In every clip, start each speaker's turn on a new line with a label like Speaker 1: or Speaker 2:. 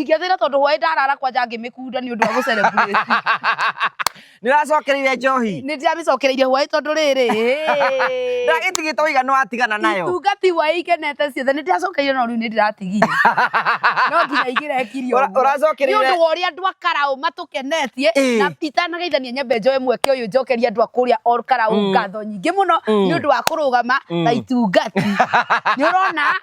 Speaker 1: Ndingĩathĩra tondũ hwaĩ ndarara kwanja ngĩmĩkunda nĩ ũndũ wa gũ celebrate.
Speaker 2: Nĩ ũracokereire njohi?
Speaker 1: Nĩ ndĩramĩcokereirie hwaĩ tondũ rĩrĩ
Speaker 2: Ndagĩtigĩte waiga nĩ watigana nayo.
Speaker 1: Itungati hwaĩ ikenete ciothe nĩ ndĩracokereire no rĩu nĩ ndĩratigire. No nginya ingĩrekirie ũguo.
Speaker 2: Ũracokereire-
Speaker 1: Nĩ ũndũ wa ũrĩa andũ a Karaũ matũkenetie
Speaker 2: Ĩĩ.
Speaker 1: na itanageithania nyambe njoe mweke ũyũ njokerie andũ a kũrĩa Ol Karaũ ngatho nyingĩ mũno nĩ ũndũ wa kũrũgama ta itungati. Nĩ ũrona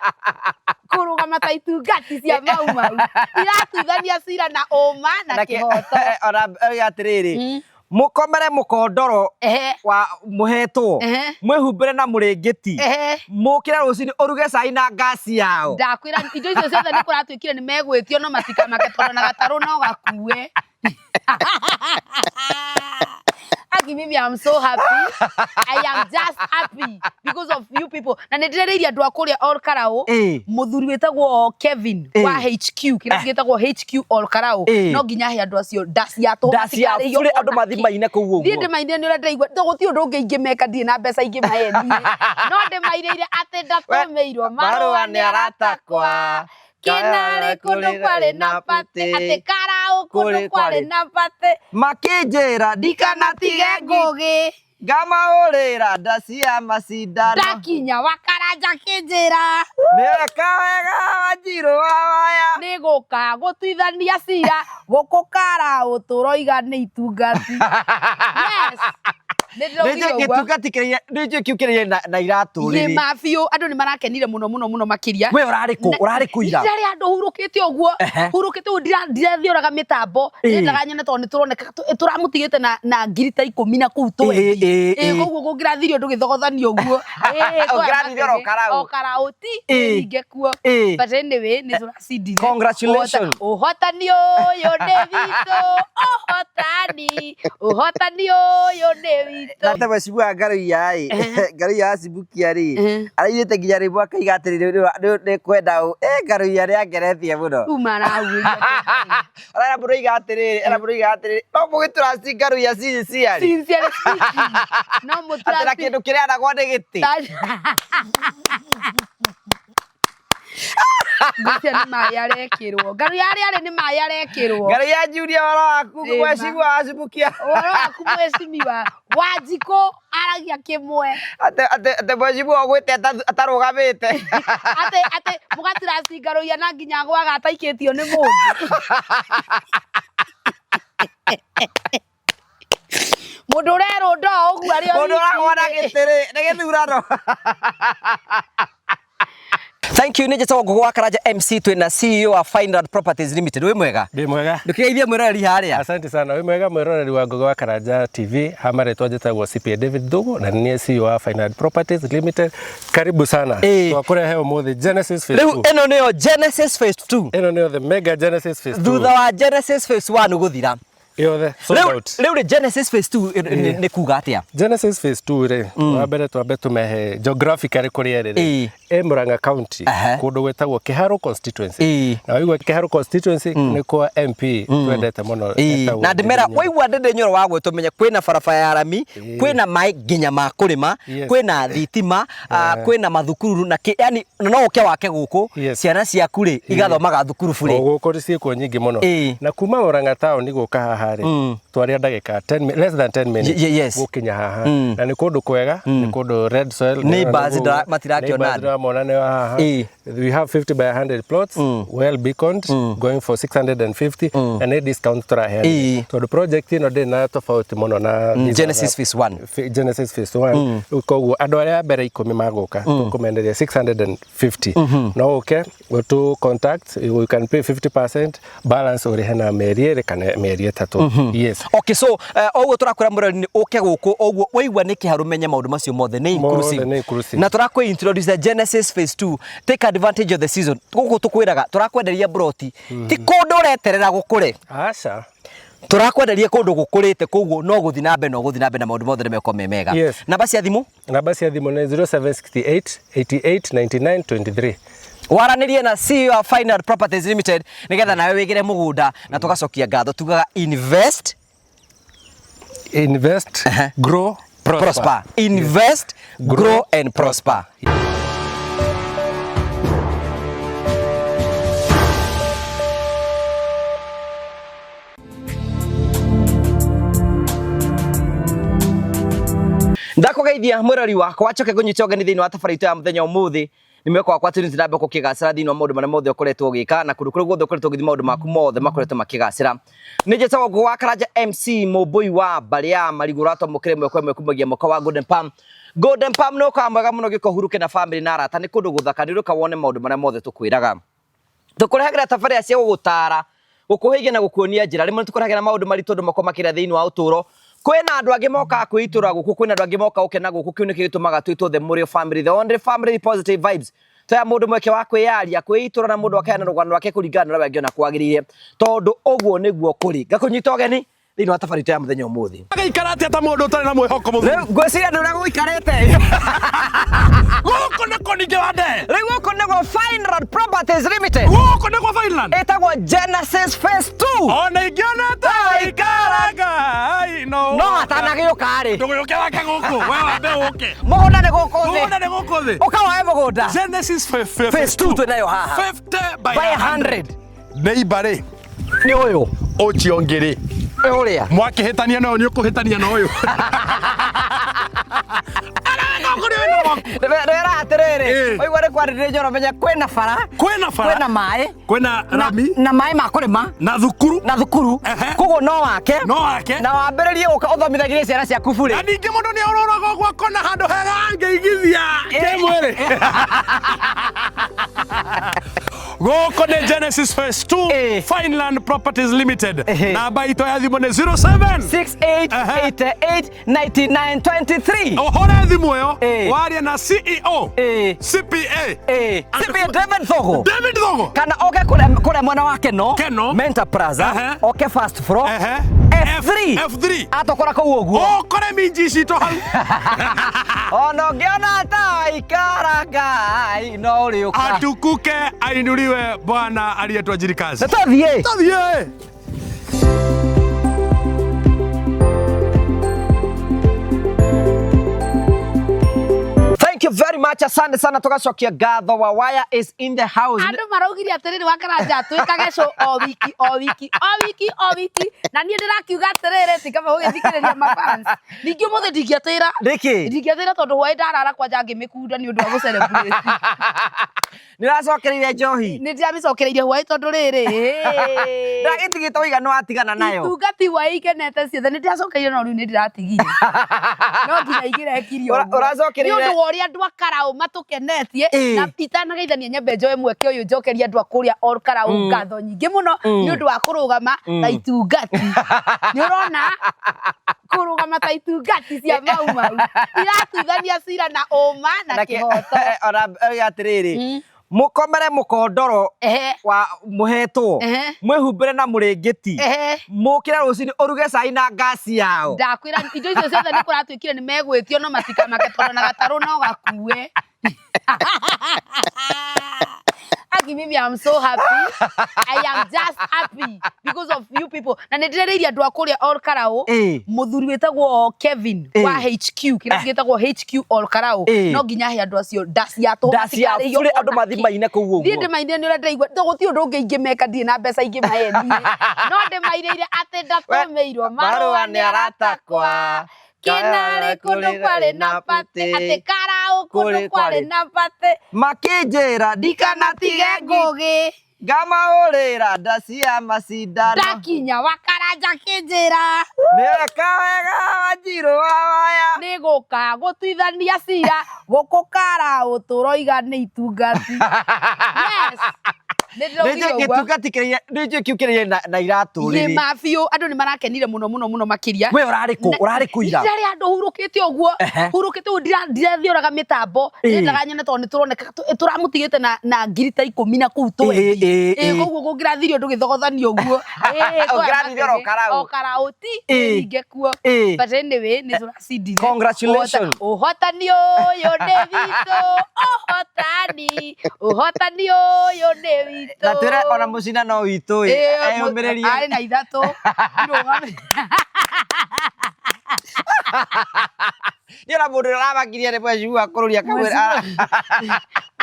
Speaker 1: kũrũgama ta itungati cia mau mau iratuithania cira na ũma na kĩhoto.
Speaker 2: Ona oiga atĩrĩrĩ, mũkomere mũkondoro wa mũhetwo, mwĩhumbĩre na mũrĩngĩti, mũkĩre rũcinĩ ũruge cai na ngasi yao.
Speaker 1: Ndakwĩra indo icio ciothe nĩ kũratuĩkire nĩ megwĩtio no matikamake tondũ na gatarũ no gakue. Aki mimi I'm so happy. I am just happy because of you people. Na nĩ ndĩrerĩirie andũ a kũrĩa Ol Kalou mũthuri wĩtagwo Kevin wa HQ kĩrĩa gĩtagwo HQ Ol Kalou no nginya he andũ acio nda cia tũhũ
Speaker 2: Nda cia
Speaker 1: matikarĩhio
Speaker 2: bure andũ
Speaker 1: ona
Speaker 2: mathiĩ
Speaker 1: kĩ.
Speaker 2: maine kũu ũguo.
Speaker 1: Niĩ ndĩmainire nĩ ũrĩa ndĩraigua to gũtirĩ ũndũ ũngĩ ingĩmeka ndirĩ na mbeca ingĩmahe niĩ no ndĩmairĩire atĩ ndatũmĩirwo marũa nĩ arata akwa kĩnarĩ kũndũ kwarĩ na batĩ atĩ Karaũ kũndũ kwarĩ na batĩ
Speaker 2: Makĩnjĩra ndikanatige
Speaker 1: ngũgĩ
Speaker 2: ngamahũrĩra nda cia macindano
Speaker 1: ndakinya wakaranja kĩnjĩra
Speaker 2: nĩweka wega Wanjirũ wa waya
Speaker 1: nĩ gũka gũtuithania cira gũkũ Karaũ tũroiga nĩ itungati. Yes, nĩ ndĩraugire ũguo.
Speaker 2: Gĩtungati kĩrĩa nĩ kĩu kĩrĩa na iratũ rĩrĩ
Speaker 1: Gĩma biũ andũ nĩ marakenire mũno mũno mũno makĩria.
Speaker 2: We ũrarĩ kũ? Ũrarĩ kũ ira?
Speaker 1: Ndirarĩ handũ hurũkĩte ũguo. Hurũkĩte ũguo ndirathiũraga mĩtambo. Ndendaga nyone tondũ nĩ tũroneka tũramũtigĩte na ngiri ta ikũmi na kũu twendi. Koguo kũngĩrathirie ũndũ gĩthogothanio ũguo.
Speaker 2: Ũngĩrathirie oro Karaũ.
Speaker 1: O Karaũ ti ringe kuo. But anyway nĩ tũracindire.
Speaker 2: Congratulations.
Speaker 1: Ũhotani ũyũ nĩ witũ. Ũhotani. Ũhotani ũyũ nĩ witũ.
Speaker 2: Na ta mheshimiwa Ngaruiya ĩ, Ngaruiya acibukia rĩ, arairĩte nginya rĩmwe akaiga atĩrĩrĩ nĩ kwenda ũ, Ngaruiya nĩ angeretie mũno.
Speaker 1: Rĩu marauĩria.
Speaker 2: Ora mũndũ oiga atĩrĩrĩ, era mũndũ oiga atĩrĩrĩ, no mũgĩtũraci Ngaruiya sincerely.
Speaker 1: Sincerely speaking. No mũtũraci.
Speaker 2: Atĩ na kĩndũ kĩrĩa nĩ gĩtĩ.
Speaker 1: Ngũcia nĩ maĩ arekĩrwo. Ngaruiya arĩa arĩ nĩ maĩ arekĩrwo.
Speaker 2: Ngaruiya Junior ũhoro waku mheshimiwa acibukia.
Speaker 1: Ũhoro waku mheshimiwa. Wanjikũ aragia kĩmwe.
Speaker 2: Atĩ atĩ atĩ mheshimiwa ũgwĩte atarũgamĩte.
Speaker 1: Atĩ atĩ mũgatiraci Ngaruiya na nginya gwaga ataikĩtio nĩ mũndũ. Mũndũ ũrerwo ndoo ũguo arĩ o
Speaker 2: Mũndũ ũragwa na gĩtĩ rĩ, nĩ gĩthurano. Thank you, nĩ njĩtagwo Ngũgũ wa Karanja MC twĩna CEO wa Fineland Properties Limited. Wĩ mwega?
Speaker 3: Ndĩ mwega.
Speaker 2: Ndũkĩgeithie mwĩroreri harĩa.
Speaker 3: Asante sana. Wĩ mwega mwĩroreri wa Ngũgĩ wa Karanja TV. Ha marĩtwa njĩtagwo CPA David Thugu na nĩ niĩ CEO wa Fineland Properties Limited. Karibu sana. Twakũrehe ũmũthĩ Genesis Phase
Speaker 2: Rĩu
Speaker 3: 2.
Speaker 2: ĩno nĩyo Genesis Phase 2.
Speaker 3: Ĩno nĩyo the mega Genesis Phase 2.
Speaker 2: Thutha wa Genesis Phase 1 gũthira.
Speaker 3: Yothe sold
Speaker 2: Rĩu
Speaker 3: out.
Speaker 2: rĩu rĩ Genesis Phase 2 nĩ kuga atĩa?
Speaker 3: Genesis Phase 2 rĩ, wa mbere twambe tũmehe geographically kũrĩa ĩrĩ rĩ. Ĩ Murang'a County, kũndũ gwĩtagwo Kĩharũ constituency. Na waigua Kĩharũ constituency nĩ kwa MP twendete mũno etagwo
Speaker 2: Na ndĩmera
Speaker 3: Ndindi Nyoro.
Speaker 2: waigua Ndindi Nyoro wa gwĩtwo menye kwĩna barabara ya rami, kwĩna maĩ nginya ma kũrĩma, kwĩna thitima, kwĩna mathukuru na kĩ, yani no ũke wake gũkũ, ciana ciaku rĩ igathomaga thukuru burĩ.
Speaker 3: O gũkũ ciĩkuo nyingĩ mũno. Na kuma Murang'a town gũka haha rĩ, twaria ndagĩka 10 less than 10 minutes gũkinya haha. Na nĩ kũndũ kwega, nĩ kũndũ red soil.
Speaker 2: Neighbors matirakĩona
Speaker 3: Neighbors ndĩramona nĩ haha. We have 50 by 100 plots, well beaconed, going for 650, na nĩ discount tũraheana. Tondũ project ĩno ndĩrĩ na tofauti mũno na these
Speaker 2: Genesis
Speaker 3: other
Speaker 2: Phase 1.
Speaker 3: Genesis Phase 1. Rĩu koguo andũ arĩa a mbere ikũmi magũka tũkũmenderia 650. No ũke ũtũ contact, you can pay 50%, balance ũrĩhe na mĩeri ĩrĩ kana mĩeri ĩtatũ. Yes.
Speaker 2: Okay, so oguo tũrakwĩra mũrori nĩ ũke gũkũ oguo waigua nĩ kĩharũ menye maũndũ macio mothe nĩ inclusive.
Speaker 3: Mothe nĩ inclusive.
Speaker 2: Na tũrakwĩ introduce Genesis Phase 2. Take advantage of the season. Gũkũ tũkwĩraga tũrakwenderia broti ti kũndũ ũreterera gũkũre.
Speaker 3: Aca.
Speaker 2: Tũrakwenderia kũndũ gũkũrĩte koguo no gũthiĩ na mbere no gũthiĩ na mbere na maũndũ mothe nĩ mekorwo me mega. Namba cia thimũ?
Speaker 3: Namba cia thimũ nĩ 0768 88 99 23.
Speaker 2: Waranĩrie na CEO wa Final Properties Limited nĩgetha nawe wĩgĩre mũgũnda na tũgacokia ngatho tugaga invest,
Speaker 3: Invest, grow, prosper.
Speaker 2: Prosper. Invest, grow and prosper. Ndakũgeithia mwĩrori wakwa, njoke ngũnyite ũgeni thĩinĩ wa tabarĩra itũ ya mũthenya ũmũthĩ. Nĩ mwĩhoko wakwa atĩ nĩ ndamba gũkĩgacĩra thĩinĩ wa maũndũ marĩa mothe ũkoretwo ũgĩka na kũndũ kũrĩa guothe ũkoretwo ũgĩthiĩ maũndũ maku mothe makoretwo makĩgacĩra. Nĩ njĩtagwo Ngũgũ wa Karanja MC Mũmbũi wa mbarĩ ya Marigũ ũratwamũkĩra ĩmwe kwa ĩmwe kumagia mwaka wa Golden Palm. Golden Palm nĩ ũkaga mwega mũno gĩũka ũhurũke na famĩlĩ na arata, nĩ kũndũ gũthaka, nĩ ũrĩũka wone maũndũ marĩa mothe tũkwĩraga. Tũkũrehagĩra tabarĩra cia gũgũtara, gũkũhĩgia na gũkuonia njĩra. Rĩmwe nĩ tũkũrehagĩra maũndũ maritũ andũ makoragwo makĩria thĩinĩ wa ũtũũro. Kwĩna andũ angĩ mokaga kwĩitũrũra gũkũ, kwĩna andũ angĩ mokaga gũkena gũkũ. Kĩu nĩkĩo gĩtũmaga twĩtwo The Mũrĩo Family, the only family with positive vibes. Tũheaga mũndũ mweke wa kwĩyaria, kwĩitũrũra na mũndũ akaheana rũgano rwake kũringana na ũrĩa we angĩona kwagĩrĩire, tondũ ũguo nĩguo kũrĩ. Ngakũnyita ũgeni thĩinĩ wa tabarĩra itũ ya mũthenya ũmũthĩ.
Speaker 4: Agĩikara atĩa ta mũndũ ũtarĩ na mwĩhoko mũthuri?
Speaker 2: Rĩu ngwĩciria nĩ ũrĩa gũikarĩte.
Speaker 4: Gũkũ nĩkũ ningĩ wa ndee?
Speaker 2: Rĩu gũkũ nĩguo Fineland Properties Limited.
Speaker 4: Gũkũ nĩkuo Finland?
Speaker 2: Ĩtagwo Genesis Phase 2.
Speaker 4: Ona ingĩona ta waikara Ngai no.
Speaker 2: No atanagĩũka rĩ.
Speaker 4: Ndũgĩũke wake gũkũ, we wambe ũke.
Speaker 2: Mũgũnda nĩ gũkũ thĩ.
Speaker 4: Mũgũnda nĩ gũkũ thĩ.
Speaker 2: Ũka woe mũgũnda.
Speaker 4: Genesis
Speaker 2: Phase 2 twĩnayo haha.
Speaker 4: 50 by
Speaker 2: By
Speaker 4: 100.
Speaker 2: 100.
Speaker 4: Neighbor rĩ,
Speaker 2: Nĩ ũyũ.
Speaker 4: ũcio ũngĩ rĩ,
Speaker 2: Nĩ ũrĩa.
Speaker 4: mwakĩhĩtania na ũyũ nĩ ũkũhĩtania na ũyũ. Arĩa wena waku.
Speaker 2: Ndĩra atĩrĩrĩ,
Speaker 4: Ĩ.
Speaker 2: waigua nĩ kwarĩrĩria njoro menya kwĩna bara,
Speaker 4: Kwĩna bara.
Speaker 2: kwĩna maĩ,
Speaker 4: Kwĩna rami
Speaker 2: na maĩ ma kũrĩma
Speaker 4: na thukuru
Speaker 2: na thukuru.
Speaker 4: Ehe.
Speaker 2: Koguo no wake.
Speaker 4: No wake.
Speaker 2: Na wambĩrĩrie gũka ũthomithagirie ciana ciaku burĩ.
Speaker 4: Na ningĩ mũndũ nĩ orũraga ũguo akona handũ hega angĩigithia kĩmwĩrĩ. Gũkũ nĩ Genesis Phase 2
Speaker 2: Ĩ.
Speaker 4: Fineland Properties Limited.
Speaker 2: Ehe.
Speaker 4: Namba itũ ya thimũ nĩ 07
Speaker 2: 6888 9923.
Speaker 4: Ũhũre thimũ ĩyo
Speaker 2: Ĩ.
Speaker 4: warie na CEO
Speaker 2: Ĩ.
Speaker 4: CPA
Speaker 2: Ĩ. CPA David Thogo.
Speaker 4: David Thogo
Speaker 2: Kana oke kũrĩa kũrĩa mwena wa Keno.
Speaker 4: Keno.
Speaker 2: Mentor Plaza.
Speaker 4: Ehe.
Speaker 2: Oke first floor.
Speaker 4: Ehe.
Speaker 2: F3.
Speaker 4: F3.
Speaker 2: Atokora kũu ũguo.
Speaker 4: Ũkore minji citũ hau.
Speaker 2: Ona ũngĩona ta waikara Ngai no ũrĩũka.
Speaker 4: Atukuke ainuliwe Bwana aliyetuajiri kazi.
Speaker 2: Nĩ tũthiĩ.
Speaker 4: Tũthiĩ.
Speaker 2: Thank you very much. Asante sana tugacokia ngatho wa Wire is in the house.
Speaker 1: Andũ maraugire atĩrĩrĩ wakaranja twĩkage show o wiki o wiki o wiki o wiki na niĩ ndĩrakiuga atĩrĩrĩ ti kaba gũgĩthikĩrĩria mafans ningĩ ũmũthĩ ndingĩatĩra
Speaker 2: Nĩkĩ?
Speaker 1: ndingĩatĩra tondũ hwaĩ ndarara kwanja ngĩmĩkunda nĩ ũndũ wa gũcelebrate.
Speaker 2: Nĩ ũracokereire njohi.
Speaker 1: Nĩ ndĩramĩcokereirie hwaĩ tondũ rĩrĩ
Speaker 2: Ndagĩtigĩte waiga nĩ watigana nayo.
Speaker 1: Itungati hwaĩ ikenete ciothe nĩ ndĩracokereire no rĩu nĩ ndĩratigire. No nginya ingĩrekirie ũguo.
Speaker 2: Ũracokereire-
Speaker 1: Nĩ ũndũ wa ũrĩa andũ a Karaũ matũkenetie
Speaker 2: Ĩ.
Speaker 1: na itanageithania nyambe njoe mweke ũyũ njokerie andũ a kũrĩa Ol Karaũ ngatho nyingĩ mũno nĩ ũndũ wa kũrũgama ta itungati. Nĩ ũrona kũrũgama ta itungati cia Mau Mau iratuithania cira na ũma na kĩhoto.
Speaker 2: Ona oiga atĩrĩrĩ mũkomere mũkondoro
Speaker 1: Ehe.
Speaker 2: wa mũhetwo
Speaker 1: Ehe.
Speaker 2: mwĩhumbĩre na mũrĩngĩti
Speaker 1: Ehe.
Speaker 2: mũkĩre rũcinĩ ũruge cai na ngasi yao.
Speaker 1: Ndakwĩra indo icio ciothe nĩ kũratuĩkire nĩ megwĩtio no matikamake tondũ na gatarũ no gakue. Aki mimi I'm so happy. I am just happy because of you people. Na nĩ ndĩrereirie andũ a kũrĩa Ol Kalou.
Speaker 2: Ĩ.
Speaker 1: Mũthuri wĩtagwo Kevin
Speaker 2: Ĩ.
Speaker 1: wa HQ, kĩrĩa gĩtagwo HQ Ol Kalou.
Speaker 2: Ĩ.
Speaker 1: No nginya he andũ acio nda cia tũhũ
Speaker 2: Nda cia
Speaker 1: matikarĩhio
Speaker 2: bure
Speaker 1: ona
Speaker 2: andũ mathiĩ
Speaker 1: kĩ.
Speaker 2: maine kũu ũguo.
Speaker 1: Niĩ ndĩmainire nĩ ũrĩa ndĩraigua. To gũtirĩ ũndũ ũngĩ ingĩmeka ndirĩ na mbeca ingĩmahe niĩ. No ndĩmainĩire atĩ ndatũmĩirwo marũa nĩ aratakwa. Kĩnarĩ kũndũ kwarĩ na batĩ, atĩ Karaũ kũndũ kwarĩ na batĩ.
Speaker 2: Makĩnjĩra ndikanatige
Speaker 1: Ngũgĩ.
Speaker 2: ngamahũrĩra nda cia macindano.
Speaker 1: Ndakinya wakaranja kĩnjĩra.
Speaker 2: Nĩweka wega Wanjirũ wa Waya.
Speaker 1: Nĩ gũka gũtuithania cira gũkũ Karaũ tũroiga nĩ itungati. Yes. Nĩ ndĩraugire
Speaker 2: Nĩnjũĩ
Speaker 1: ũguo.
Speaker 2: gĩtungati kĩrĩa nĩnjũĩ kĩu kĩrĩa na iratũ
Speaker 1: Nĩ
Speaker 2: rĩrĩ.
Speaker 1: ma biũ andũ nĩ marakenire mũno mũno mũno makĩria.
Speaker 2: We ũrarĩ kũ? Ũrarĩ kũ ira?
Speaker 1: Ndirarĩ handũ hurũkĩte ũguo.
Speaker 2: Ehe.
Speaker 1: Hurũkĩte ũguo ndirathiũraga mĩtambo.
Speaker 2: Ĩ.
Speaker 1: Ndendaga nyone tondũ nĩ tũroneka tũramũtigĩte na ngiri ta ikũmi na kũu twendi.
Speaker 2: Ĩ, ĩ,
Speaker 1: Ĩ,
Speaker 2: ĩ.
Speaker 1: koguo kũngĩrathirio ndũgĩthogothanio ũguo. Ĩ,
Speaker 2: Ũngĩrathirio oro Karaũ.
Speaker 1: O Karaũ ti
Speaker 2: Ĩ.
Speaker 1: ringe kuo.
Speaker 2: Ĩ.
Speaker 1: But anyway nĩ tũracindire.
Speaker 2: Congratulations.
Speaker 1: Ũhotani ũyũ nĩ witũ. Ũhotani. Ũhotani ũyũ nĩ witũ.
Speaker 2: Na twĩre ona mũcina no witũ ĩ.
Speaker 1: Ĩ,
Speaker 2: Eyũmĩrĩrie.
Speaker 1: arĩ na ithatũ. Irũgame.
Speaker 2: Nĩ ona mũndũ ũrĩa ũramakirie nĩ mwecua kũrũria kamwĩra.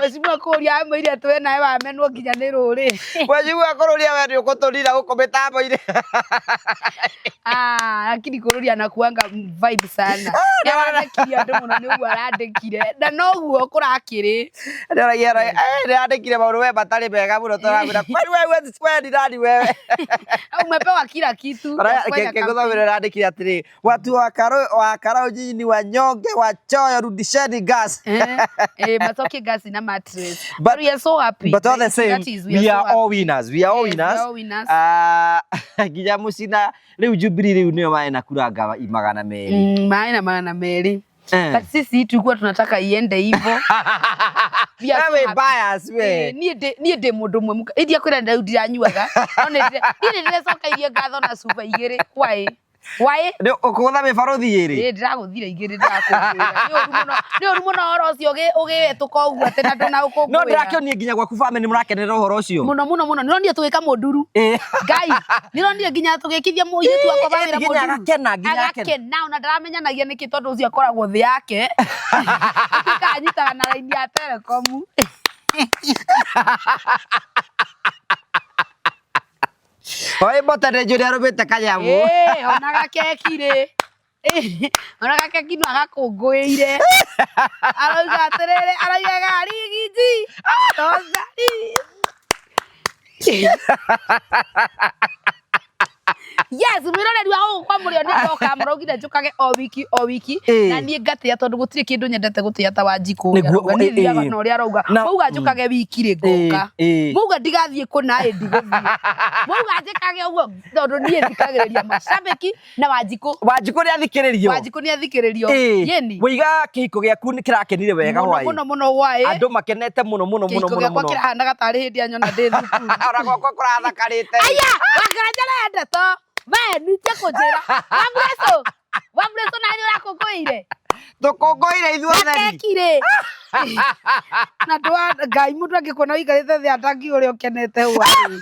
Speaker 1: Mheshimiwa kũria amwĩire atĩ we nawe wamenwo nginya nĩ rũrĩrĩ.
Speaker 2: Mheshimiwa kũrũria we nĩ ũkũtũnina gũkũ mĩtambo-inĩ.
Speaker 1: Ah, lakini kũrũria anakuanga vibe sana. Nĩ arathekirie andũ mũno nĩ ũguo arandĩkire na noguo kũrakĩrĩ.
Speaker 2: Ndĩragia nĩandĩkire maũndũ we matarĩ mega mũno tũramwĩra kwani wewe we ni nani wewe.
Speaker 1: Umepewa kila kitu. ya kufanya campaign.
Speaker 2: Kĩngũthomera ĩrandĩkire atĩrĩ watu wa Karau nyinyi ni wanyonge wachoyo rudisheni gas.
Speaker 1: Matoke gas na mattress.
Speaker 2: But
Speaker 1: we are so happy.
Speaker 2: But all the same,
Speaker 1: That is,
Speaker 2: we
Speaker 1: so
Speaker 2: are
Speaker 1: happy.
Speaker 2: all winners. We are all
Speaker 1: Yes, we
Speaker 2: winners.
Speaker 1: are all winners.
Speaker 2: Nginya mucina riu Jubilee riu nio maĩ na kuranga 200.
Speaker 1: Maĩ na 200. But sisi tulikuwa tunataka iende hivyo. We are so
Speaker 2: Wewe
Speaker 1: happy.
Speaker 2: bias we.
Speaker 1: Niĩ ndĩ mũndũ ũmwe mũka iria kwĩra rĩu ndiranyuaga no nĩ niĩ nĩ ndĩrecokeirie ngatho na cuba igĩrĩ why why
Speaker 2: Nĩ ũkũgũtha mĩbarothi ĩrĩ.
Speaker 1: Ĩĩ ndĩragũthire igĩrĩ ndĩrakũngũĩra. Nĩ ũru mũno ũhoro ũcio ũgĩhetũka ũguo atĩ na ndũnaũkũngũĩra.
Speaker 2: No ndĩrakĩonie nginya gwaku family nĩ mũrakenerera ũhoro ũcio.
Speaker 1: Mũno mũno mũno nĩronire tũgĩka mũnduru. Ngai nĩronire nginya tũgĩkithia mũirĩtu wakwa wawĩra
Speaker 2: Nginya
Speaker 1: mũnduru.
Speaker 2: agakena, nginya agakena.
Speaker 1: Agakena ona ndaramenyanagia nĩkĩ tondũ ũcio akoragwo thĩ yake. Atuĩkaga anyitaga na raini ya Telecom.
Speaker 2: Oĩ mbote nĩ njũĩ nĩarũmĩte kanyamũ.
Speaker 1: Ona gakeki rĩ. Ona gakeki no agakũngũĩire. Arauga atĩrĩrĩ, araugaga rigiji tozari. Yes, mwĩroreri wa gũkũ kwa mũrĩo nĩ ndoka mũraugire njũkage o wiki o wiki na niĩ ngatĩa tondũ gũtirĩ kĩndũ nyendete gũtĩa ta Wanjikũ ũrĩa
Speaker 2: Nĩguo,
Speaker 1: arauga. Niĩ thiaga na ũrĩa arauga. Mauga njũkage wiki rĩ ngoka. Mauga ndigathiĩ kũna ĩ ndigũthiĩ. Mauga njĩkage ũguo tondũ niĩ thikagĩrĩria macambĩki na Wanjikũ.
Speaker 2: Wanjikũ nĩ athikĩrĩrio.
Speaker 1: Wanjikũ nĩ athikĩrĩrio. Yeni.
Speaker 2: Wĩiga kĩhiko gĩaku nĩ kĩrakenire wega
Speaker 1: Mũno
Speaker 2: hwaĩ.
Speaker 1: mũno mũno hwaĩ.
Speaker 2: Andũ makenete mũno mũno mũno
Speaker 1: Kĩhiko
Speaker 2: mũno
Speaker 1: gĩakwa
Speaker 2: mũno.
Speaker 1: kĩrahanaga tarĩ hĩndĩ ya nyona ndĩ thukuru.
Speaker 2: Ona gwakwa kũrathakarĩte.
Speaker 1: Aya, Wangaranja na ndeto. We nitie kũnjĩra. Wambureco. Wambureco na nĩ ũrakũngũĩire.
Speaker 2: Tũkũngũĩire ithuothe.
Speaker 1: Gakeki rĩ. Na ndwa Ngai mũndũ angĩkuona ũikarĩte thĩ atangiuga ũrĩa ũkenete hwaĩ.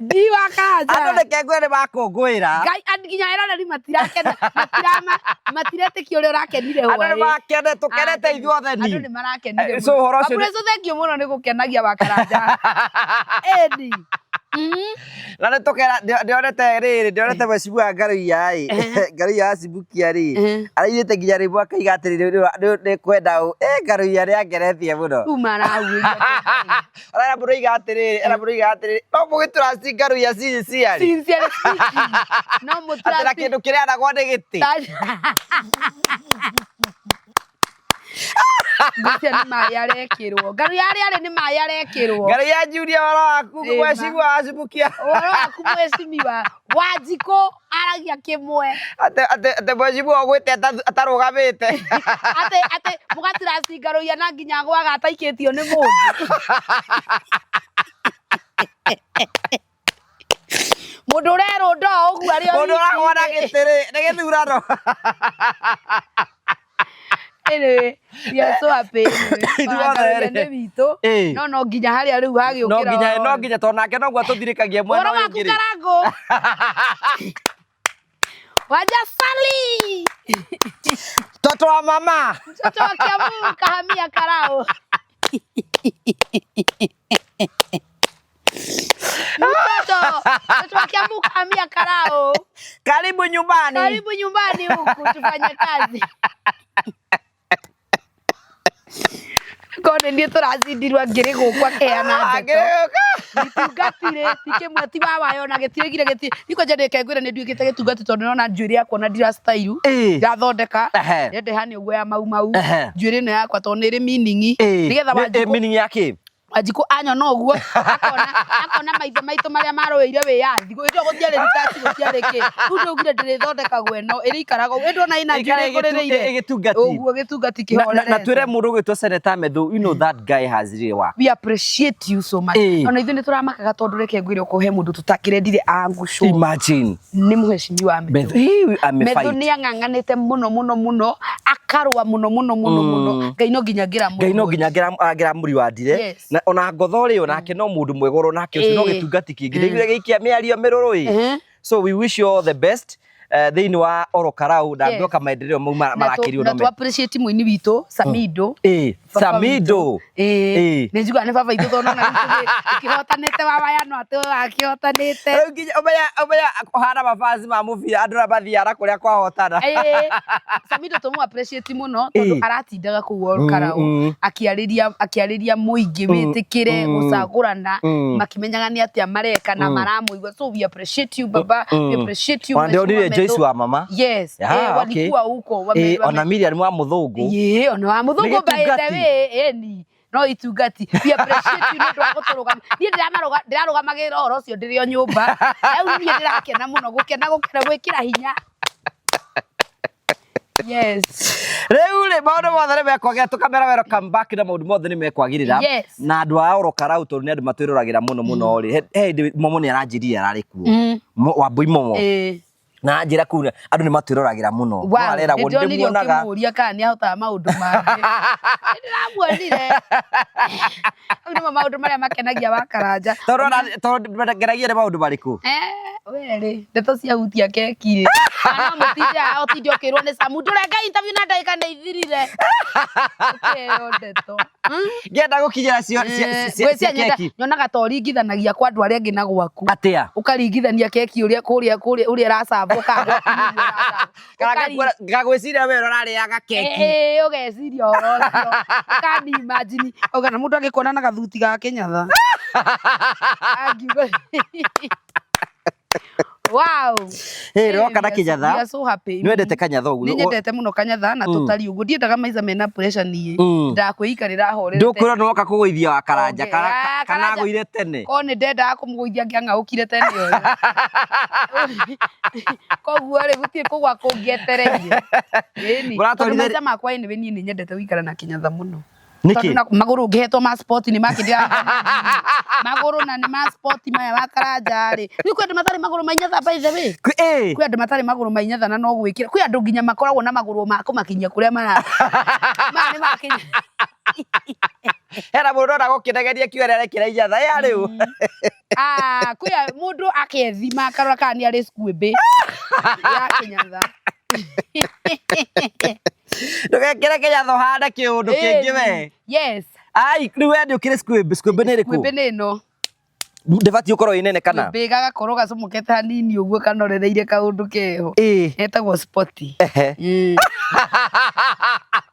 Speaker 1: Ndi wa Karanja.
Speaker 2: Andũ reke ngwĩre nĩ makũngũĩra.
Speaker 1: Ngai nginya eroreri matirakena, matirama, matiretĩkia ũrĩa ũrakenire
Speaker 2: Andũ nĩ
Speaker 1: hwaĩ.
Speaker 2: makene, tũkenete ithuothe ni.
Speaker 1: Andũ nĩ marakenire.
Speaker 2: So ũhoro ũcio nĩ-
Speaker 1: Wambureco thengiũ mũno nĩ gũkenagia wa Karanja. Ĩni.
Speaker 2: Na nĩ tũkena ndĩonete rĩrĩ ndĩonete mheshimiwa Ngaruiya ĩ Ngaruiya acibukia rĩ arairĩte nginya rwĩmbo akaiga atĩrĩrĩ nĩ kwenda ũ Ngaruiya nĩ angeretie mũno.
Speaker 1: Rĩu marauĩria.
Speaker 2: Era mũndũ oiga atĩrĩrĩ era mũndũ oiga atĩrĩrĩ no mũgĩtũraci Ngaruiya sincerely.
Speaker 1: Sincerely speaking. No
Speaker 2: Atĩ na
Speaker 1: mũtũraci.
Speaker 2: kĩndũ kĩrĩa nĩ gĩtĩ.
Speaker 1: Ngũcia nĩ maĩ arekĩrwo. Ngaruiya harĩa arĩ nĩ maĩ arekĩrwo.
Speaker 2: Ngaruiya Junior ũhoro waku mheshimiwa acibukia.
Speaker 1: Ũhoro waku mheshimiwa. Wanjikũ aragia kĩmwe.
Speaker 2: Atĩ mheshimiwa ũgwĩte atarũgamĩte.
Speaker 1: Atĩ atĩ mũgatiraci Ngaruiya na nginya agwaga ataikĩtio nĩ mũndũ. Mũndũ ũrerũnda o ũguo arĩ o
Speaker 2: Mũndũ ũragwa na gĩtĩ rĩ nĩ gĩthurano.
Speaker 1: Anyway, we are so happy.
Speaker 2: Ithuothe rĩ.
Speaker 1: Nĩ witũ. No no nginya harĩa rĩu hagĩũkĩra.
Speaker 2: No nginya no nginya tondũ nake noguo atũthirĩkagia mwena
Speaker 1: Ũhoro
Speaker 2: ũyũ
Speaker 1: waku
Speaker 2: ũngĩ rĩ.
Speaker 1: Karangũ. Wajasali.
Speaker 2: Mtoto wa mama.
Speaker 1: Mtoto wa Kiambu kahamia Karau. Mtoto wa Kiambu kahamia Karau.
Speaker 2: Karibu nyumbani.
Speaker 1: Karibu nyumbani huku tufanye kazi. Kone niĩ tũracindirwo ngĩrĩ gũkũ akĩheana ndeto. Gĩtungati rĩ ti kĩmwe ti wa wayo na gĩtirĩgire gĩti niĩ kwanja ndĩke ngwĩre nĩ nduĩkĩte gĩtungati tondũ nĩrona njuĩrĩ yakwa na ndira style ndirathondeka ndĩrenda ĩhane ũguo ya mau mau njuĩrĩ ĩno yakwa tondũ nĩ ĩrĩ meaning nĩgetha Wanjikũ
Speaker 2: meaning ya kĩ
Speaker 1: Wanjikũ anyona ũguo akona maithe maitũ marĩa marũĩire wĩyathi hĩndĩ ĩyo gũtiarĩ ritati gũtiarĩ kĩ rĩu ndaugire ndĩrĩthondekagwo ĩno ĩrĩikaraga ũguo ĩndĩ ona ĩna njuĩrĩ ĩkũrĩrĩire ũguo gĩtungati kĩhorerete
Speaker 2: na twĩre mũndũ ũgwĩtwo Senator Methu you know that guy has really worked.
Speaker 1: We appreciate you so much. Ona ithuĩ nĩ tũramakaga tondũ reke ngwĩre okorwo he mũndũ tũtakĩrendire angucwo.
Speaker 2: Imagine.
Speaker 1: Nĩ mũheshimiwa Methu.
Speaker 2: Methu
Speaker 1: nĩ ang'ang'anĩte mũno mũno mũno akarũa mũno mũno mũno mũno Ngai no nginya ngĩra
Speaker 2: Ngai no nginya ngĩramũriwandire na ona ngotho rĩ onake no mũndũ mwega onake ũcio no gĩtungati kĩngĩ nĩguo gĩikia mĩario mĩrũrũ ĩ. So we wish you all the best. Thĩinĩ wa Orokarau na
Speaker 1: Yes.
Speaker 2: ngĩoka maendeleo mau marakĩrio
Speaker 1: na
Speaker 2: no
Speaker 1: tu appreciate mũini witũ Samido. Baba
Speaker 2: Samido.
Speaker 1: witũ. Ĩĩ. Nĩ njiguaga nĩ baba itũ tondũ ona rĩu tũkĩhotanĩte wawayano atĩ akĩhotanĩte.
Speaker 2: Rĩu nginya ũmenya ũmenya kũhana mabazi ma mũbira andũ arĩa mathiaga kũrĩa kwahotana.
Speaker 1: Ĩĩ. Samido tũmũ appreciate mũno tondũ aratindaga kũu Olkarau akĩarĩria akĩarĩria mũingĩ wĩtĩkĩre gũcagũrana makĩmenyaga nĩ atĩa mareka na maramũigua, so we appreciate you baba, we appreciate you
Speaker 2: Ona ndĩronire
Speaker 1: Mheshimiwa
Speaker 2: Joyce
Speaker 1: Methu.
Speaker 2: wa mama.
Speaker 1: Yes, walikuwa huko
Speaker 2: Ona Miriam wa mũthũngũ.
Speaker 1: Ĩĩ, ona wa mũthũngũ by the
Speaker 2: gĩtungati.
Speaker 1: way, ĩni no itungati. We appreciate you nĩ ũndũ wa gũtũrũgama. Niĩ ndĩrarũgamagĩrĩra ũhoro ũcio ndĩrĩ o nyũmba. Rĩu niĩ ndĩrakena mũno, gũkena gũkena gwĩkĩra hinya. Yes.
Speaker 2: Rĩu rĩ, maũndũ mothe nĩ mekwagĩra, tũkamera welcome back na maũndũ mothe nĩ mekwagĩrĩra. Na andũ a Orokarau tondũ nĩ andũ matwĩroragĩra mũno mũno rĩ, he hĩndĩ Momo nĩ aranjĩrire ararĩ kuo. Wambui Momo. Na anjĩra kũu andũ nĩ matwĩroragĩra mũno. No areragwo
Speaker 1: nĩndonire
Speaker 2: ndĩmuonaga.
Speaker 1: ũkĩmũria kana nĩ ahotaga maũndũ mangĩ. Nĩndĩramuonire. Mau nĩmo maũndũ marĩa makenagia wa Karanja.
Speaker 2: Tondũ ngeragia nĩ maũndũ marĩkũ?
Speaker 1: We rĩ, ndeto cia hutia keki rĩ. Kana no mũtinde haha ũtinde ũkĩrwo nĩ Samu, ndũrenga interview na ndagĩka nĩ ithirire. Ũkĩheo ndeto.
Speaker 2: Ngĩenda gũkinyĩra cio
Speaker 1: Ngwĩciria
Speaker 2: cia keki.
Speaker 1: Nyonaga ta ũringithanagia kwa andũ arĩa angĩ na gwaku.
Speaker 2: Atĩa?
Speaker 1: Ũkaringithania keki ũrĩa kũrĩa kũrĩa ũrĩa ĩracabwo kana gwaku nĩguo ĩracabwo.
Speaker 2: Kana ngagwĩciria we ũrarĩaga keki.
Speaker 1: Ĩĩ, ũgeciria ũhoro ũcio. Ũkani imagine. Ũkona mũndũ angĩkuona na gathuti ga kĩnyatha. Angiuga. Wow.
Speaker 2: Hey, rĩoka na kĩnyatha.
Speaker 1: We are so happy.
Speaker 2: Nĩ wendete kanyatha ũguo?
Speaker 1: Nĩ nyendete mũno kanyatha na tũtari ũguo. Ndiendaga maica mena pressure niĩ. Ndakwĩikarĩra horerete.
Speaker 2: Ndũkwĩrwo nĩ woka kũgũithia wa Karanja
Speaker 1: Okay.
Speaker 2: kana
Speaker 1: Ah,
Speaker 2: kana
Speaker 1: Karanja.
Speaker 2: agũire tene.
Speaker 1: Korwo nĩ ndendaga kũmũgũithia angĩang'aũkire tene ũyũ. Koguo rĩ, gũtirĩ kũgwa kũngĩetereire. Ĩni.
Speaker 2: Mũratwarithia-
Speaker 1: Tondũ maica makwa anyway niĩ nĩ nyendete gũikara na kĩnyatha mũno.
Speaker 2: Nĩkĩ?
Speaker 1: Tondũ na magũrũ ngĩhetwo ma sport nĩ makĩndĩra magũrũ na nĩ ma sport maya wa Karanja rĩ. Rĩu kwĩ andũ matarĩ magũrũ ma inyatha by the way. Kwĩ andũ matarĩ magũrũ ma inyatha na no gwĩkĩra. Kwĩ andũ nginya makoragwo na magũrũ ma kũmakinyia kũrĩa mara. Maya nĩ makinya.
Speaker 2: Hena mũndũ ndona gũkĩnegeria kiugo arekĩra inyatha ya rĩu.
Speaker 1: Ah, kwĩ mũndũ akethima akarora kana nĩ arĩ squib ya kĩnyatha.
Speaker 2: Ndũgekĩre kĩnyatha ũhane kĩũndũ kĩngĩ we.
Speaker 1: Yes.
Speaker 2: Ai, rĩu we ndũkĩrĩ squib, squib nĩ ĩrĩkũ?
Speaker 1: Squib nĩ ĩno.
Speaker 2: Ndĩbatiĩ gũkorwo ĩ nene kana?
Speaker 1: Squib gagakorwo gacomokete hanini ũguo kanorereire kaũndũ keho. Etagwo spoti.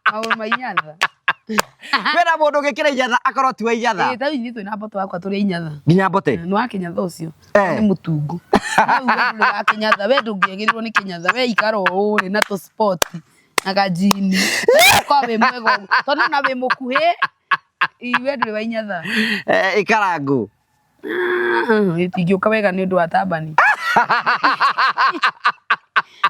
Speaker 1: Maũndũ ma inyatha.
Speaker 2: Kwĩna mũndũ ũngĩkĩra inyatha akorwo ti wa inyatha?
Speaker 1: Ĩĩ, ta rĩu ithuĩ twĩna mboto wakwa tũrĩ inyatha.
Speaker 2: Nginya mbote?
Speaker 1: Nĩ wa kĩnyatha ũcio. Nĩ mũtungu. Rĩu we ndũrĩ wa kĩnyatha, we ndũngĩagĩrĩrwo nĩ kĩnyatha, we ikara o ũũ rĩ na tũ spoti na kanjini. Ũkorwo wĩ mwega ũguo. Tondũ ona wĩ mũkuhĩ, we ndũrĩ wa inyatha.
Speaker 2: Ikara ngũ.
Speaker 1: Ĩtingĩũka wega nĩ ũndũ wa tambani.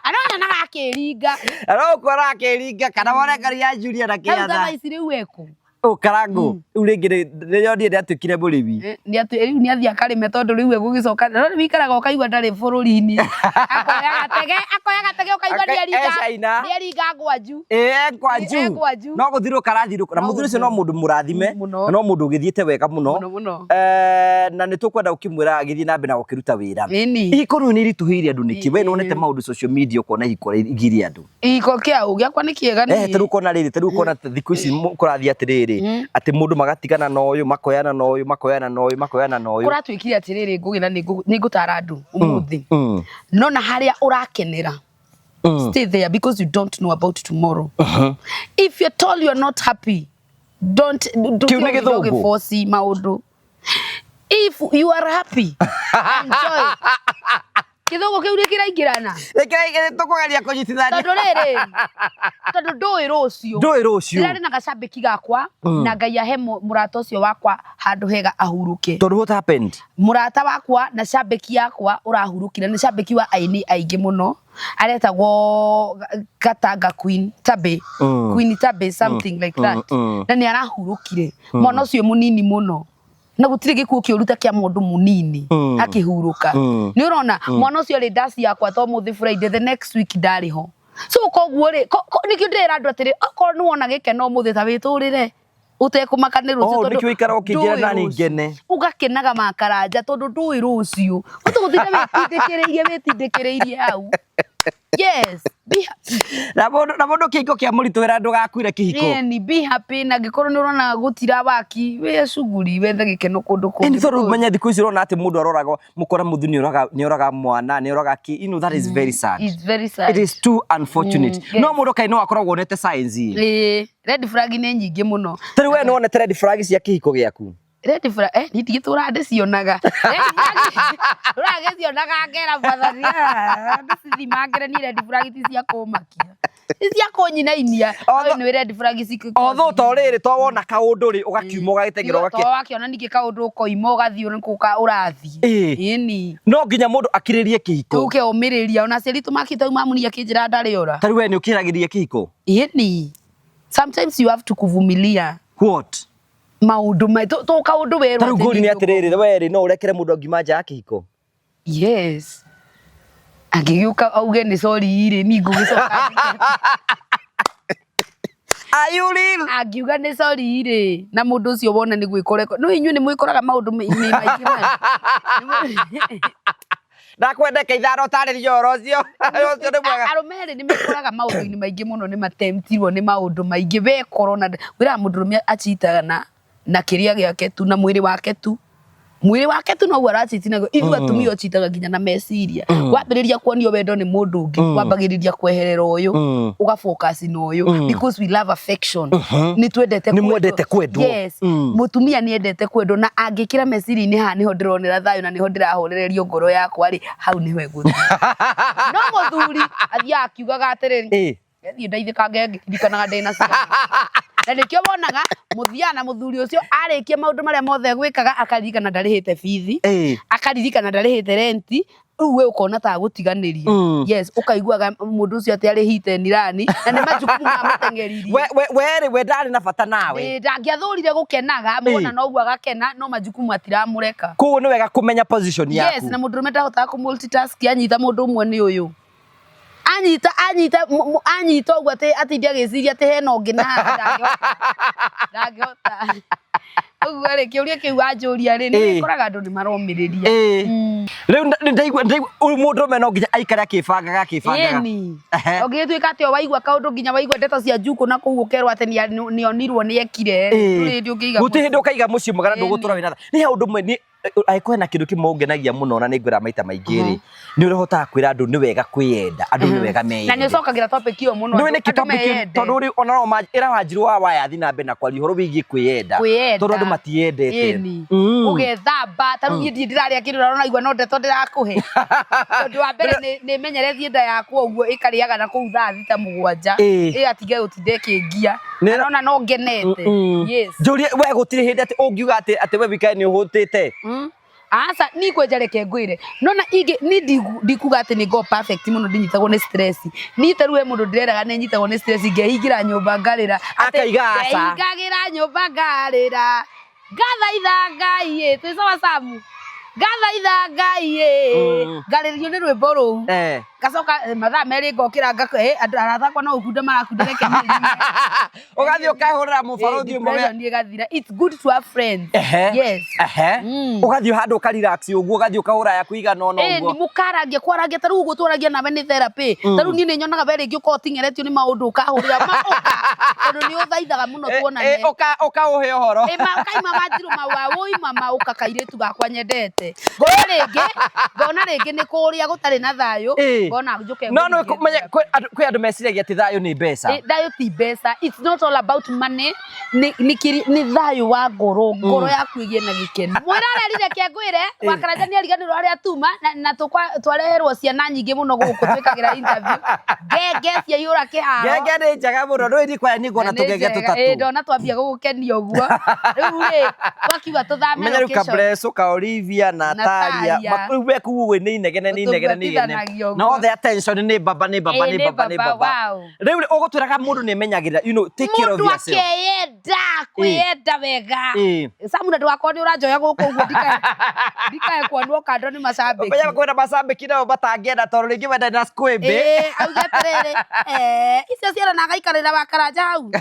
Speaker 1: Ano nyonaga akĩringa.
Speaker 2: No ũkuona akĩringa kana wone ngari ya Julia na
Speaker 1: Rĩu thaa
Speaker 2: kĩnyatha.
Speaker 1: ici rĩu ekũ?
Speaker 2: Ũkarango. Rĩu rĩngĩ nĩnyonire nĩatuĩkire mũrĩmi.
Speaker 1: Rĩu nĩathiĩ akarĩme tondũ rĩu egũgĩcoka. No rĩu wĩikaraga ũkaigua ndarĩ bũrũri-inĩ. Akoya gatege, akoya gatege ũkaigua nĩaringa.
Speaker 2: E China.
Speaker 1: Nĩaringa Gwanju.
Speaker 2: Ĩĩ, e Gwanju.
Speaker 1: E Gwanju.
Speaker 2: No gũthirũka arathirũka. Na mũthuri ũcio no mũndũ mũrathime.
Speaker 1: Mũno.
Speaker 2: No mũndũ ũgĩthiĩte wega mũno.
Speaker 1: Mũno mũno.
Speaker 2: Na nĩ tũkwenda gũkĩmwĩra agĩthiĩ na mbere na gũkĩruta wĩra.
Speaker 1: Ĩni.
Speaker 2: Ihiko rĩu nĩ iritũhĩire andũ nĩkĩ? We nĩwonete maũndũ social media ũkona ihiko igirie andũ.
Speaker 1: Ihiko kĩa ũ? Gĩakwa nĩ kĩega niĩ.
Speaker 2: Ta rĩu ũkona rĩrĩ, ta rĩu ũkona thikũ ici kũrathiĩ atĩrĩrĩ, atĩ mũndũ magatigana na ũyũ, makoyana na ũyũ, makoyana na ũyũ, makoyana na ũyũ.
Speaker 1: Kũratuĩkire atĩrĩrĩ, Ngũgĩ na nĩ ngũtara andũ ũmũthĩ. No na harĩa ũrakenera, stay there because you don't know about tomorrow. If you're told you're not happy, don't
Speaker 2: Kĩu nĩ gĩthũngũ?
Speaker 1: force maũndũ. If you are happy, enjoy. Gĩthũngũ kĩu nĩ kĩraingĩrana.
Speaker 2: Tũkũgeria kũnyitithania.
Speaker 1: Tondũ rĩrĩ, tondũ ndũĩ rũciũ.
Speaker 2: Ndũĩ rũciũ.
Speaker 1: Ndĩrarĩ na gacambĩki gakwa na Ngai ahe mũrata ũcio wakwa handũ hega ahurũke.
Speaker 2: Tondũ what happened?
Speaker 1: Mũrata wakwa na cambĩki yakwa ũrahurũkire nĩ cambĩki wa aini aingĩ mũno. Aretagwo Gatanga Queen Tabe. Queen Tabe something like that. Na nĩ arahurũkire. Mwana ũcio mũnini mũno. Na gũtirĩ gĩkuũ kĩũru ta kĩa mũndũ mũnini akĩhurũka. Nĩ ũrona mwana ũcio arĩ ndaci yakwa ta ũmũthĩ Friday, the next week ndarĩ ho. So koguo rĩ, nĩkĩo ndĩrera andũ atĩrĩ, okorwo nĩ wona gĩkeno ũmũthĩ ta wĩtũrĩre ũtekũmaka nĩ rũciũ,
Speaker 2: Oh,
Speaker 1: tondũ
Speaker 2: nĩkĩo ũikaraga ũkĩnjĩra
Speaker 1: ndũĩ
Speaker 2: nani
Speaker 1: rũciũ.
Speaker 2: ngene.
Speaker 1: Ũgakenaga makaranja tondũ ndũĩ rũciũ. Ũtũgũtinda wĩtindĩkĩrĩirie wĩtindĩkĩrĩirie hau. Yes, be happy.
Speaker 2: Na mũndũ kĩhiko kĩa mũritũhĩra ndũgakuire kĩhiko.
Speaker 1: Ĩni, be happy. Na angĩkorwo nĩ ũrona gũtira waki, wĩye cuguri wethe gĩkeno kũndũ kũngĩ.
Speaker 2: Ĩni tondũ menye thikũ ici ũrona atĩ mũndũ aroraga mũkora mũthuri nĩoraga mwana nĩoraga kĩ, you know that is very sad.
Speaker 1: It's very sad.
Speaker 2: It is too unfortunate.
Speaker 1: Yes.
Speaker 2: No mũndũ kaĩ no akoragwo onete signs ĩ.
Speaker 1: Ĩĩ, red flag nĩ nyingĩ mũno.
Speaker 2: Tarĩu we nĩwonete red flag cia kĩhiko gĩaku?
Speaker 1: Red flag, niĩ ndigĩtũraga ndĩcionaga. Red flag, ndũragĩcionaga ngera mwathani, ndĩcithimangĩre niĩ red flag ti cia kũmakia. Ti cia kũnyinainia. No nĩ red flag
Speaker 2: Although to rĩrĩ to wona kaũndũ rĩ ũgakiuma ũgagĩteng'era
Speaker 1: To wakĩona ningĩ kaũndũ ũkoima ũgathiĩ nĩ kũka ũrathiĩ.
Speaker 2: Ĩĩ.
Speaker 1: Ĩni.
Speaker 2: No nginya mũndũ akirĩrie kĩhiko.
Speaker 1: Ũke ũmĩrĩria ona aciari tũmakĩte mamu niĩ akĩnjĩra ndarĩ ora.
Speaker 2: Tarĩu we nĩ ũkĩragĩria kĩhiko?
Speaker 1: Ĩni. Sometimes you have to kuvumilia.
Speaker 2: What?
Speaker 1: Maũndũ to kaũndũ werwo.
Speaker 2: Tarĩu ngũri nĩ atĩrĩrĩ we rĩ no ũrekere mũndũ angiuma nja ya kĩhiko?
Speaker 1: Yes. Angĩgĩũka auge nĩ sorry rĩ, niĩ ngũgĩcoka.
Speaker 2: Are you real?
Speaker 1: Angiuga nĩ sorry rĩ, na mũndũ ũcio wona nĩ gwĩkora. No inyuĩ nĩ mwĩkoraga maũndũ maingĩ maya.
Speaker 2: Ndakwendeka ithano tarĩria ũhoro ũcio. Ũcio nĩ mwega.
Speaker 1: Arũme rĩ nĩ mekoraga maũndũ-inĩ maingĩ mũno, nĩ matemptirwo nĩ maũndũ maingĩ. Wekora ona wĩraga mũndũrũme achitaga na kĩrĩa gĩake tu, na mwĩrĩ wake tu. Mwĩrĩ wake tu noguo arachiti naguo. Ithuĩ atumia ũchitaga nginya na meciria. Wambĩrĩria kuonio wendo nĩ mũndũ ũngĩ, wambagĩrĩria kweherera ũyũ, ũga focus na ũyũ, because we love affection. Nĩ twendete
Speaker 2: Nĩ mwendete kwendwo.
Speaker 1: Yes. Mũtumia nĩ endete kwendwo, na angĩkĩra meciria-inĩ haha nĩho ndĩronera thayũ na nĩho ndĩrahorererio ngoro yakwa rĩ, hau nĩho egũthiĩ. No mũthuri athiaga akiugaga atĩrĩrĩ, thiĩ ndaithĩkange ngĩririkanaga ndĩna ciana. Na nĩkĩo wonaga mũthiaga na mũthuri ũcio arĩkia maũndũ marĩa mothe egwĩkaga, akaririkana ndarĩhĩte bithi, akaririkana ndarĩhĩte renti, rĩu we ũkona ta agũtiganĩria. Yes, ũkaiguaga mũndũ ũcio atĩ arĩhĩte nirani, na nĩ majukumu mamũteng'eririe.
Speaker 2: We rĩ, we ndarĩ na bata nawe.
Speaker 1: Ndangĩathũrire gũkenaga, muona noguo agakena, no majukumu atiramũreka.
Speaker 2: Koguo nĩ wega kũmenya position yaku.
Speaker 1: Yes, na mũndũrũme ndahotaga kũ multitask, anyita mũndũ ũmwe nĩ ũyũ. Anyita, anyita, anyita ũguo atĩ atinde agĩciria atĩ hena ũngĩ na haha, ndangĩhota. Ũguo rĩ, kĩũria kĩu wanjũria rĩ, nĩ gĩkoraga andũ nĩ maromĩrĩria.
Speaker 2: Rĩu ndaigua ũyũ mũndũrũme no nginya aikare akĩbangaga, akĩbangaga.
Speaker 1: Ĩni. Ũngĩgĩtuĩka atĩ o waigua kaũndũ nginya waigua ndeto cia njukũ na kũu ũkerwo atĩ nĩonirwo nĩekire, ndũrĩ hĩndĩ ũngĩiga
Speaker 2: Gũtirĩ
Speaker 1: mũciĩ.
Speaker 2: hĩndĩ ũkaiga mũciĩ mwega na ndũgũtũra wĩna tha. Nĩ he ũndũ ũmwe, nĩ angĩkorwo hena kĩndũ kĩmwe ũngenagia mũno na nĩngwĩra maita maingĩ rĩ, nĩ ũrĩa ũhotaga kwĩra andũ nĩ wega kwĩyenda, andũ nĩ wega meyende.
Speaker 1: Na nĩ ũcokagĩra topic ĩyo mũno.
Speaker 2: Nĩ nĩkĩ topic ĩyo? Tondũ rĩu ona no ĩra Wanjirũ wa Wayathi na mbere na kwaria ũhoro wĩgiĩ kwĩyenda. Tondũ andũ matiendete.
Speaker 1: Ũgethamba, ta rĩu niĩ ndirĩ ndĩrarĩa kĩndũ na ũraigua no ndeto ndĩrakũhe. Tondũ wa mbere nĩ menyeretie nda yakwa ũguo ĩkarĩaga na kũu thaa 6 7. Ĩgatiga gũtinda ĩkĩngia. Na no ngenete. Yes.
Speaker 2: Njũrie, we gũtirĩ hĩndĩ atĩ ũngiuga atĩ we wikae nĩ ũhũtĩte.
Speaker 1: Aca, ni kwenja reke ngwĩre. Nona ingĩ ni ndikuga atĩ nĩ ngo perfect mũno ndinyitagwo nĩ stress. Ni ta rĩu he mũndũ ndĩreraga nĩ nyitagwo nĩ stress ngehingĩra nyũmba ngarĩra.
Speaker 2: Akaiga aca.
Speaker 1: Ngehingagĩra nyũmba ngarĩra. Ngathaitha Ngai ĩ, twĩ sawa Samu. Ngathaitha Ngai ĩ. Ngarĩrio nĩ rwĩmbo rũu. Ngacoka mathaa merĩ ngokĩra andũ arata akwa no gũkunda marakunda reke niĩ nginya.
Speaker 2: Ũgathiĩ ũkahũrĩra mũbarũthi ũmwe.
Speaker 1: Depression ĩgathira. It's good to have friends. Yes.
Speaker 2: Ũgathiĩ handũ ũka relax ũguo, ũgathiĩ ũkahũra yaku igana ũna ũguo.
Speaker 1: Nĩ mũkarangia, kwarangia ta rĩu ũguo twaragia nawe nĩ therapy. Ta rĩu niĩ nĩ nyonaga we rĩngĩ ũkorwo ũting'eretio nĩ maũndũ ũkahũrĩra ma ũka. Tondũ nĩ ũthaithaga mũno tuonane.
Speaker 2: Ũkaũhe ũhoro.
Speaker 1: Ũkaima Wanjirũ maua, ũima ma ũka kairĩtu gakwa nyendete. Ngona rĩngĩ nĩ kũrĩa gũtarĩ na thayũ. Ngona njũke
Speaker 2: No, no,
Speaker 1: ngũrĩrie
Speaker 2: kũmenya,
Speaker 1: therapy.
Speaker 2: kwĩ andũ meciragia atĩ thayũ nĩ mbeca.
Speaker 1: Thayũ ti mbeca. It's not all about money. Nĩ thayũ wa ngoro, ngoro yaku ĩgĩe na gĩkeno. Mwĩroreri reke ngwĩre, Wakaranja nĩ ariganĩrwo harĩa tuma, na twareherwo ciana nyingĩ mũno gũkũ twĩkagĩra interview. Ngenge ciaihũra kĩharo.
Speaker 2: Ngenge nĩ njega mũno, ndũĩ niĩ kwaya nĩ nguona
Speaker 1: Na nĩ
Speaker 2: tũgenge
Speaker 1: njega.
Speaker 2: tũtatũ.
Speaker 1: Ndona twambia gũgũkenia ũguo. Rĩu rĩ, twakiuga tũthame
Speaker 2: Menya rĩu
Speaker 1: location.
Speaker 2: Kabreso, ka Olivia, Natalia.
Speaker 1: Natalia.
Speaker 2: Rĩu we kũu ũguo nĩ inegene, nĩ inegene, nĩ inegene.
Speaker 1: Tũbuatithanagia ũguo.
Speaker 2: Na othe attention nĩ baba, nĩ baba, nĩ
Speaker 1: Nĩ
Speaker 2: baba, nĩ
Speaker 1: baba,
Speaker 2: baba.
Speaker 1: wow.
Speaker 2: Rĩu rĩ, ũgũtwĩraga mũndũ nĩ emenyagĩrĩra, you know, take care of
Speaker 1: Mũndũ
Speaker 2: yourself.
Speaker 1: akeyenda, kwĩyenda wega. Samu, na ndũgakorwo nĩ ũranjoya gũkũ ũguo, ndikae kuonwo kando nĩ macambĩki.
Speaker 2: Ũmenye kwĩna macambĩki nao matangĩenda tondũ rĩngĩ wenda na squib.
Speaker 1: Auge atĩrĩrĩ, icio ciana na agaikarĩra Wakaranja hau.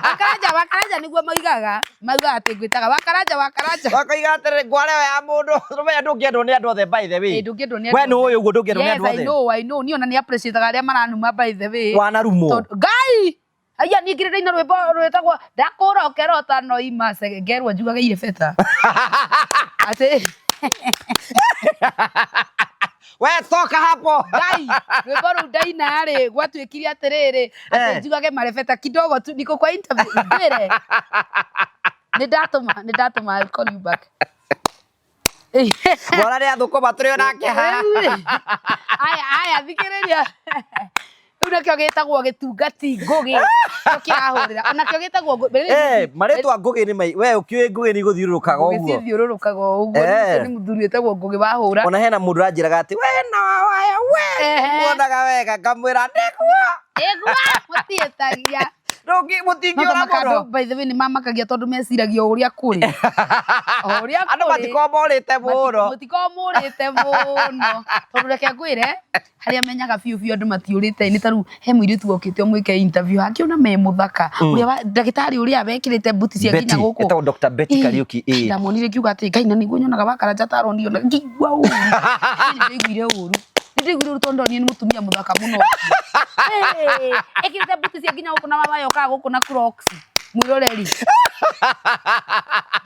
Speaker 1: Wakaranja, Wakaranja nĩguo moigaga. Maugaga atĩ ngwĩtaga Wakaranja, Wakaranja.
Speaker 2: Wakoiga atĩrĩrĩ, ngware ĩyo ya mũndũ. Ũmenye ndũngĩendwo nĩ andũ othe, by the way.
Speaker 1: Ndũngĩendwo nĩ
Speaker 2: We
Speaker 1: andũ
Speaker 2: nĩ
Speaker 1: othe.
Speaker 2: ũĩ ũguo ndũngĩendwo nĩ
Speaker 1: Yes,
Speaker 2: andũ
Speaker 1: I
Speaker 2: othe.
Speaker 1: know, I know niĩ ona nĩ appreciate arĩa maranuma, by the way.
Speaker 2: Wanarumwo?
Speaker 1: Ngai aya, niĩ ngĩrĩ ndaina rwĩmbo rwĩtagwo "Ndakũrokera ũtanoima cege", ngerwo njugage irebeta atĩ
Speaker 2: We toka hapo.
Speaker 1: Ngai, rwĩmbo rũu ndaina rĩ, gwatuĩkire atĩrĩrĩ, atĩ njugage marebeta kidogo tu, niko kwa interview, ngwĩre nĩ ndatũma, I'll call you back.
Speaker 2: Mwana nĩ athũkũma tũrĩ onake haha.
Speaker 1: Aya, aya, thikĩrĩria, rĩu nakĩo gĩtagwo gĩtungati ngũgĩ, kĩo kĩrahũrĩra onakĩo gĩtagwo
Speaker 2: Eh, marĩtwa ngũgĩ nĩ mai we ũkĩũĩ ngũgĩ nĩ igũthiũrũrũkaga
Speaker 1: Ngũgĩ
Speaker 2: ũguo.
Speaker 1: Cithiũrũrũkaga o ũguo. Rĩu ũcio nĩ mũthuri wĩtagwo Ngũgĩ wahũra.
Speaker 2: Ona hena mũndũ ũranjĩraga atĩ we na waya we muonaga wega, ngamwĩra nĩguo.
Speaker 1: Ĩguo mũtiĩtagia.
Speaker 2: Ndũngĩ mũtingĩũra
Speaker 1: Maka
Speaker 2: mũno.
Speaker 1: andũ, by the way, nĩ mamakagia tondũ meciragia o ũrĩa kũrĩ, o ũrĩa
Speaker 2: Andũ
Speaker 1: kũrĩ.
Speaker 2: matikorwo morĩte mũno.
Speaker 1: Mũtikorwo mũrĩte mũno, tondũ reke ngwĩre, harĩa menyaga biũ biũ andũ matiũrĩte nĩ ta rĩu he mũirĩtu wokĩte ũmwĩke interview akĩona me mũthaka, ũrĩa wa ndagĩtarĩ ũrĩa wekĩrĩte mbuti cia nginya
Speaker 2: Betty,
Speaker 1: gũkũ.
Speaker 2: etagwo Dr. Betty Kariuki, ĩĩ.
Speaker 1: Ndamuonire ngiuga atĩ Ngai, na nĩguo nyonaga wakaranja taronio na ngĩigua ũru. Nĩ ndaiguire ũru, nĩ ndaiguire ũru tondũ ndonire nĩ mũtumia mũthaka mũno ũcio. Ĩkĩrĩte mbuti cia nginya gũkũ na mama yokaga gũkũ na Crocs, mwĩroreri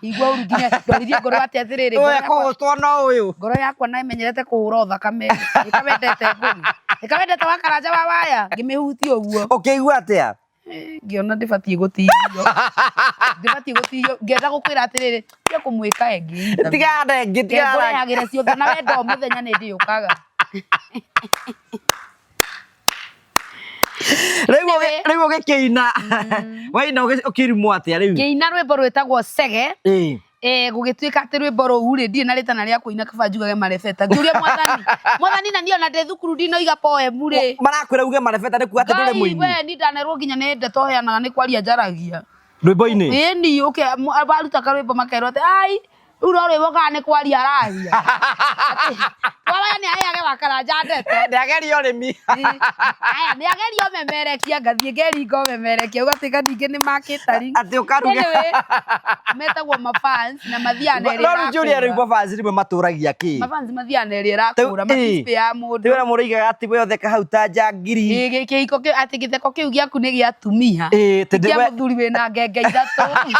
Speaker 1: igua ũru nginya ndoririe ngoro atĩ atĩrĩrĩ, ngoro
Speaker 2: We
Speaker 1: yakwa
Speaker 2: kũgũtwo no ũyũ.
Speaker 1: Ngoro yakwa na ĩmenyerete kũhũra thakame, ĩkawendete ngũgĩ, ĩkawendete wakaranja wa waya, ngĩmĩhutia ũguo.
Speaker 2: Ũkĩigua atĩa?
Speaker 1: Ngĩona ndĩbatiĩ gũtihio, ndĩbatiĩ gũtihio, ngĩenda gũkwĩra atĩrĩrĩ, tiga kũmwĩka ĩngĩ.
Speaker 2: Tigana ĩngĩ, tigana.
Speaker 1: Ngũrehagĩre ciothe na wenda o mũthenya nĩ ndĩũkaga.
Speaker 2: Rĩu ũgĩkĩina, waina ũkĩrumwo atĩa rĩu?
Speaker 1: Ngĩina rwĩmbo rwĩtagwo "Cege". Gũgĩtuĩka atĩ rwĩmbo rũu rĩ, ndirĩ na rĩtana rĩa kũina, kaba njugage marebeta. Ngĩũria Mwathani, Mwathani, na niĩ ona ndĩ thukuru ndinoiga poem rĩ.
Speaker 2: Marakwĩra uge marebeta nĩ kuga atĩ ndũrĩ
Speaker 1: Ngai
Speaker 2: mũini?
Speaker 1: We ni ndanerwo nginya nĩ ndeto heanaga nĩ kwaria njaragia.
Speaker 2: Rwĩmbo-inĩ?
Speaker 1: Ĩni, ũke waruta karwĩmbo makerwo atĩ ai, rĩu no rwĩmbo kana nĩ kwaria araria. Wawaya nĩ aheage wakaranja ndeto.
Speaker 2: Ndĩageria ũrĩmi.
Speaker 1: Aya, nĩ ageria ũmemerekia, ngathiĩ ngeringa ũmemerekia, ũgatuĩka ningĩ nĩ makĩtari.
Speaker 2: Atĩ ũkaruga.
Speaker 1: Anyway, metagwo mafans na mathiaga na ĩrĩa
Speaker 2: No rĩu njũria, rĩu
Speaker 1: ĩrakũra.
Speaker 2: mafans rĩmwe matũragia kĩ?
Speaker 1: Mafans mathiaga na ĩrĩa ĩrakũra, matispĩ ya mũndũ.
Speaker 2: Rĩu ũrĩa mũraigaga atĩ we ũtheka hau ta njangiri.
Speaker 1: Ĩ, kĩhiko kĩu, atĩ gĩtheko kĩu gĩaku nĩ gĩa atumia.
Speaker 2: Ĩ,
Speaker 1: Ti
Speaker 2: tondũ
Speaker 1: kĩa mũthuri wĩna ngenge ithatũ.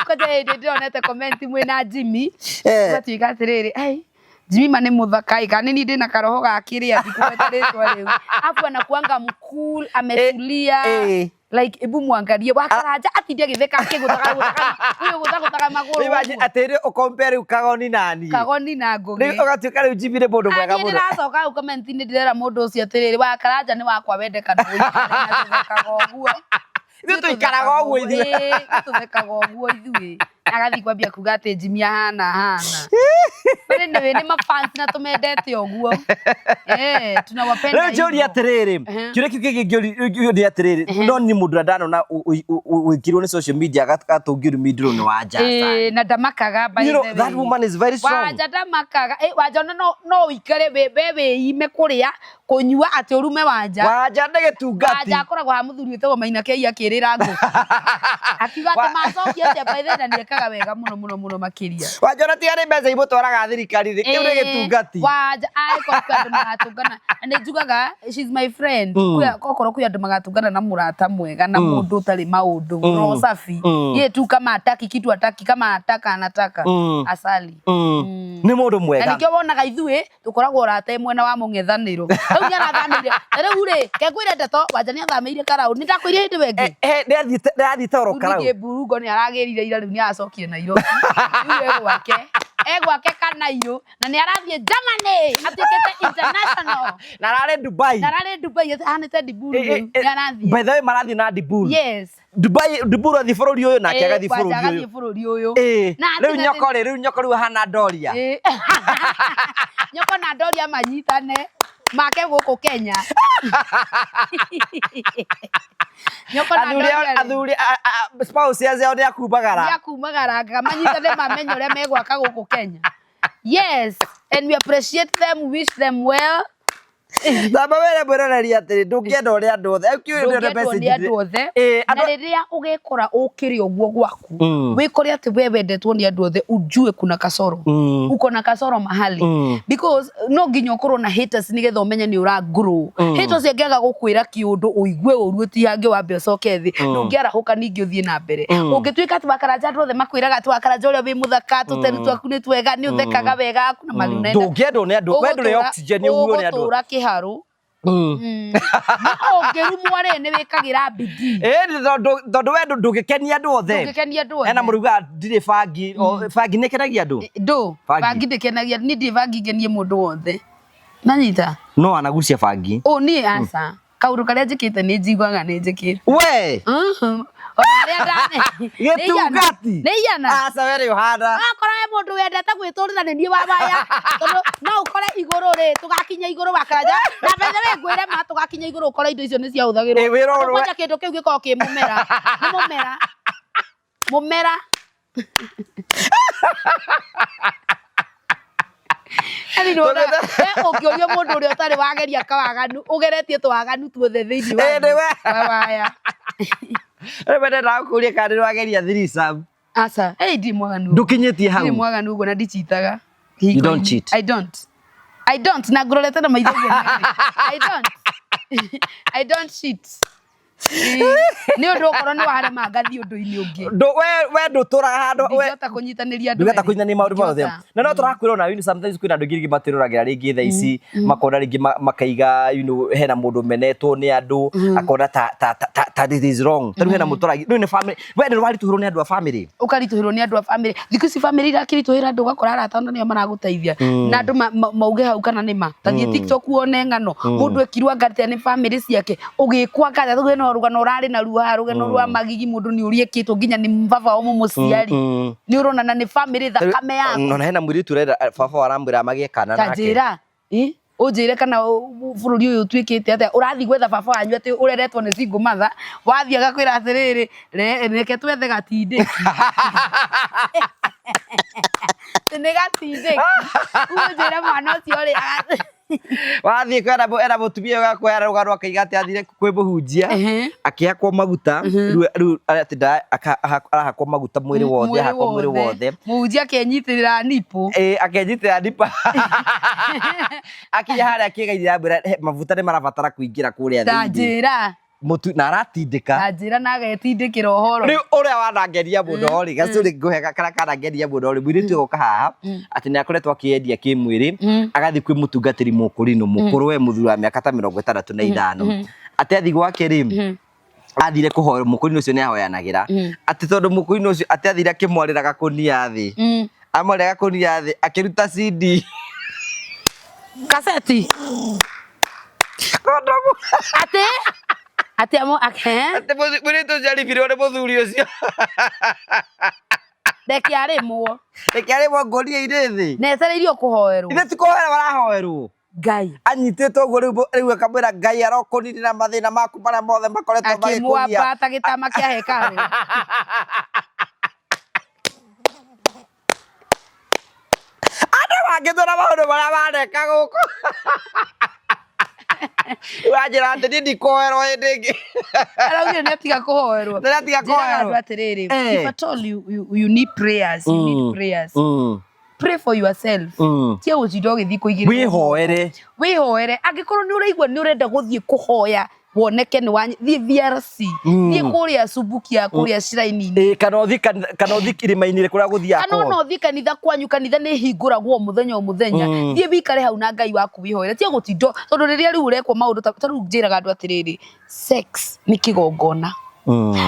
Speaker 1: Kwanja hĩndĩ ndĩronete comment mwĩna Jimmy, ũgatuĩka atĩrĩrĩ, ai, Jimmy ma nĩ mũthaka ĩ, kana nĩ niĩ ndĩna karoho ga kĩrĩa, ndikũgweta rĩtwa rĩu, afu anakuanga mcool, ametulia, like ebu mwangalie wakaranja atinde agĩtheka akĩgũthaga gũthaga ũyũ gũthagũthaga magũrũ
Speaker 2: Imagine
Speaker 1: ũguo.
Speaker 2: atĩ rĩu ũkompare rĩu Kagoni na niĩ.
Speaker 1: Kagoni na
Speaker 2: Rĩu
Speaker 1: Ngũgĩ.
Speaker 2: ũgatuĩka rĩu Jimmy nĩ mũndũ mwega
Speaker 1: Niĩ
Speaker 2: mũno.
Speaker 1: ndĩracoka hau comment-inĩ ndĩrera mũndũ ũcio atĩrĩrĩ, wakaranja nĩ wakwa wendeka, ndũikare na tũthekaga ũguo.
Speaker 2: Ithuĩ tũikaraga ũguo ithuĩ.
Speaker 1: Ĩĩ, tũthekaga ũguo ithuĩ, agathiĩ kwambia kuga atĩ Jimmy ahana hana. But anyway, nĩ mafans na tũmendete ũguo. Eh, tunawapenda
Speaker 2: Rĩu njũria
Speaker 1: hivyo.
Speaker 2: atĩrĩrĩ, kĩũria kĩu kĩngĩ ngĩũria atĩrĩrĩ, no niĩ mũndũ ũrĩa ndanona wĩkirwo nĩ social media gatũngĩrumi ndũrũ nĩ Wanja Hassan.
Speaker 1: Ĩĩ, na ndamakaga, by
Speaker 2: You know,
Speaker 1: the way.
Speaker 2: that woman is very strong.
Speaker 1: Wanja ndamakaga. Wanja ona no ũikare we wĩime kũrĩa kũnyua atĩ ũrume Wanja.
Speaker 2: Wanja nĩ gĩtungati.
Speaker 1: Wanja akoragwo ha mũthuri wĩtagwo Maina Kei akĩrĩra ngũkũ akiuga atĩ macokia atĩa. By the way, na nĩekaga wega mũno mũno mũno makĩria.
Speaker 2: Wanja ona tiga nĩ mbeca imũtwaraga thirikari-rĩ, kĩu nĩ gĩtungati.
Speaker 1: Wanja angĩkorwo kwĩ andũ magatũngana, na nĩ njugaga she's my friend. Okorwo kwĩ andũ magatũngana na mũrata mwega na mũndũ ũtarĩ maũndũ, roho safi, ye tu kama ataki kitu ataki, kama ataka anataka asali.
Speaker 2: Nĩ mũndũ
Speaker 1: Na
Speaker 2: mwega.
Speaker 1: Nĩkĩo wonaga ithuĩ tũkoragwo ũrata mwena wa mũng'ethanĩro. Rĩu nĩ arathamĩire na rĩu rĩ, ke ngwĩre ndeto, Wanja nĩ athamĩire Karaũ, nĩ ndakwĩire hĩndĩ ĩyo ĩngĩ.
Speaker 2: Nĩ athiĩte oro
Speaker 1: Rĩu
Speaker 2: Karau.
Speaker 1: ningĩ Mburungo nĩ aragĩrire ira, rĩu nĩ aracokire Nairobi, rĩu e gwake Kanairũ, na nĩ arathiĩ Germany, atuĩkĩte international.
Speaker 2: Na ararĩ Dubai.
Speaker 1: Na ararĩ Dubai, ahanĩte Diburu, rĩu nĩ arathiĩ.
Speaker 2: By the way, marathiĩ na Diburu.
Speaker 1: Yes.
Speaker 2: Dubai, Diburu athiĩ bũrũri ũyũ nake agathiĩ
Speaker 1: Wanja
Speaker 2: bũrũri
Speaker 1: agathiĩ
Speaker 2: ũyũ.
Speaker 1: bũrũri ũyũ. Na
Speaker 2: Rĩu nyoko rĩ, rĩu nyoko rĩu ahana Doria.
Speaker 1: Ĩ. Nyoko na Doria manyitane make gũkũ Kenya. Nyoko na
Speaker 2: Athuri
Speaker 1: Doria rĩ,
Speaker 2: athuri spouse ciao nĩ akumagara.
Speaker 1: Nĩ akumagaranga, manyitane mamenye ũrĩa megwaka gũkũ Kenya. Yes, and we appreciate them, wish them well.
Speaker 2: Tamba wĩre mwĩroreri atĩrĩ ndũngĩendwo nĩ andũ othe.
Speaker 1: Ndũngĩendwo nĩ andũ othe. Na rĩrĩa ũgekora ũkĩrĩ ũguo gwaku, wĩkore atĩ we wendetwo nĩ andũ othe, ujue kuna kasoro. Uko na kasoro mahali. Because no nginya ũkorwo na haters nĩgetha ũmenye nĩ ũra grow. Haters angĩaga gũkwĩra kĩũndũ ũigue ũru ũtihange wambe ũcoke thĩ, ndũngĩarahũka ningĩ ũthiĩ na mbere. Ũngĩtuĩka atĩ Wakaranja andũ othe makwĩraga atĩ Wakaranja ũrĩa wĩ mũthaka, tũtenu twaku nĩ twega, nĩ ũthekaga wega, kuna mahali unaenda.
Speaker 2: Ndũngĩendwo nĩ andũ, we ndũrĩ oxygen ũguo nĩ andũ.
Speaker 1: Ũgũtũra kĩharũ. No ũngĩrumwo rĩ nĩ wĩkagĩra bidii.
Speaker 2: Ĩĩ tondũ we ndũngĩkenia andũ othe.
Speaker 1: Ndũngĩkenia andũ othe.
Speaker 2: Hena mũndũ ugaga ndirĩ bangi, bangi nĩ ĩkenagia andũ?
Speaker 1: Ndũ, bangi ndĩkenagia, niĩ ndirĩ bangi ngenie mũndũ wothe. Nanyita?
Speaker 2: No anagucia bangi.
Speaker 1: Ũ niĩ aca. Kaũndũ karĩa njĩkĩte nĩ njiguaga nĩ njĩkĩte.
Speaker 2: We!
Speaker 1: Ona arĩa ndane.
Speaker 2: Gĩtungati.
Speaker 1: Nĩ iyana.
Speaker 2: Aca we rĩ ũhana.
Speaker 1: Akorwo he mũndũ wendete gwĩtũrĩra nĩ niĩ wa waya. Tondũ no ũkore igũrũ rĩ, tũgakinya igũrũ Wakaranja. Na by the way ngwĩre ma tũgakinya igũrũ ũkore indo icio nĩ ciahũthagĩrwo.
Speaker 2: Ĩ wĩra
Speaker 1: Tondũ
Speaker 2: ũrĩa.
Speaker 1: kwanja kĩndũ kĩu gĩkoragwo kĩ mũmera. Nĩ mũmera. Mũmera. Yaani nĩ wonaga, we ũngĩũria mũndũ ũrĩa ũtarĩ wageria kawaganu, ũgeretie twaganu tuothe thĩinĩ wa
Speaker 2: Ĩ nĩ we.
Speaker 1: wa waya.
Speaker 2: Rĩu ndendaga gũkũria kana nĩ wageria threesome.
Speaker 1: Aca, ĩ ndirĩ mwaganu.
Speaker 2: Ndũkinyĩtie hau.
Speaker 1: Ndirĩ mwaganu ũguo na ndichitaga.
Speaker 2: You don't cheat.
Speaker 1: I don't. I don't. Na ngũrorete na maitho ũguo merĩ. I don't. I don't cheat. Nĩ ũndũ okorwo nĩ warema ngathiĩ ũndũ-inĩ ũngĩ.
Speaker 2: We ndũtũraga handũ we
Speaker 1: Ndingĩhota kũnyitanĩria andũ
Speaker 2: ndũngĩhota
Speaker 1: erĩ.
Speaker 2: kũnyitanĩria maũndũ mothe.
Speaker 1: Ndingĩhota.
Speaker 2: Na no tũrakwĩra ona you know, sometimes kwĩna andũ aingĩ rĩngĩ matwĩroragĩra rĩngĩ thaa ici makona rĩngĩ makaiga you know, hena mũndũ menetwo nĩ andũ akona ta ta ta ta this is wrong. Tarĩu hena mũndũ tũragia rĩu nĩ family we nĩ waritũhĩrwo nĩ andũ a family.
Speaker 1: Ũkaritũhĩrwo nĩ andũ a family. Thikũ ici family irakĩritũhĩra andũ ũgakora arata ona nĩo maragũteithia. Na andũ mauge hau kana nĩ ma. Ta thiĩ TikTok wone ng'ano. Mũndũ ekirwo anga atĩa nĩ family ciake. Ũgĩkwo anga atĩa tuge no rũgano ũrarĩ naruo haha rũgano rwa magigi mũndũ nĩ ũrĩa ekĩtwo nginya nĩ baba wa mũmũciari. Nĩ ũrona na nĩ family thakame yaku.
Speaker 2: Ona hena mũirĩtu ũrenda baba aramwĩra magĩe kana
Speaker 1: Ta
Speaker 2: nake.
Speaker 1: njĩra. Ũnjĩre kana bũrũri ũyũ ũtuĩkĩte atĩa ũrathiĩ gwetha baba wanyu atĩ ũreretwo nĩ single mother wathiĩ agakwĩra atĩrĩrĩ reke twethe gatindĩki. Nĩ gatindĩki. Ũnjĩre mwana ũcio rĩ
Speaker 2: Wathiĩ kwĩra era mũtumia ũyũ agakwĩra rũgano akaiga atĩ athire kwĩ mũhunjia akĩhakwo maguta rĩu atĩ arahakwo maguta mwĩrĩ wothe ahakwo mwĩrĩ wothe
Speaker 1: mũhunjia akenyitĩrĩra nipo.
Speaker 2: Ĩĩ akenyitĩrĩra nipo. Akinya harĩa akĩgeithia amwĩra maguta nĩ marabatara kũingĩra kũrĩa
Speaker 1: Ta
Speaker 2: thĩinĩ.
Speaker 1: njĩra.
Speaker 2: Mũtu na aratindĩka.
Speaker 1: Ta njĩra na agetindĩkĩra ũhoro.
Speaker 2: Rĩu ũrĩa wanangeria mũno rĩ, gacũrĩ ngũhe karĩa kanangeria mũno rĩ, mũirĩtu ũyũ oka haha atĩ nĩ akoretwo akĩendia kĩmwĩrĩ, agathiĩ kwĩ mũtungatĩri mũkũrinũ mũkũrũ we mũthuri wa mĩaka ta 65. Atĩ athiĩ gwake rĩ, athire kũhoya mũkũrinũ ũcio nĩ ahoyanagĩra. Atĩ tondũ mũkũrinũ ũcio atĩ athire akĩmwarĩra gakũnia thĩ. Amwarĩra gakũnia thĩ akĩruta CD.
Speaker 1: Kaseti.
Speaker 2: Kondomu.
Speaker 1: Atĩ? Atĩ amo ake?
Speaker 2: Atĩ mũirĩtu ũcio aribirwo nĩ mũthuri ũcio.
Speaker 1: Reke arĩmwo.
Speaker 2: Reke arĩmwo ngũnia-inĩ thĩ.
Speaker 1: Na etereirio kũhoerwo.
Speaker 2: Ithe ti kũhoera barahoerwo.
Speaker 1: Ngai.
Speaker 2: Anyitĩtwo ũguo rĩu akamwĩra Ngai arokũninĩra mathĩna maku marĩa mothe makoretwo magĩkũgia.
Speaker 1: Akĩmwamba ta gĩtama kĩa hekarũ.
Speaker 2: Andũ mangĩtwĩra maũndũ marĩa maneka gũkũ. Wanjĩra atĩ niĩ ndikũhoerwo hĩndĩ ĩngĩ.
Speaker 1: Araugire nĩ atiga kũhoerwo.
Speaker 2: Nĩ atiga
Speaker 1: Njĩraga
Speaker 2: kũhoerwo.
Speaker 1: andũ atĩrĩrĩ, if at all you need prayers, you need prayers. Pray for yourself. Tia gũtinda ũgĩthiĩ kũigĩrĩrwo.
Speaker 2: Wĩhoere.
Speaker 1: Wĩhoere. Angĩkorwo nĩ ũraigua nĩ ũrenda gũthiĩ kũhoya woneke nĩ wa thiĩ VRC. Thiĩ kũrĩa Subukia, kũrĩa shrine-inĩ.
Speaker 2: Ĩĩ, kana ũthiĩ kana ũthiĩ kĩrĩma-inĩ kũrĩa gũthiaga
Speaker 1: Kana ona ũthiĩ kanitha kwanyu, kanitha nĩ ĩhingũragwo o mũthenya o mũthenya. Thiĩ wĩikare hau na Ngai waku wĩhoere. Tiga gũtinda, tondũ rĩrĩa rĩu ũrekwo maũndũ ta rĩu njĩraga andũ atĩrĩrĩ, sex nĩ kĩgongona.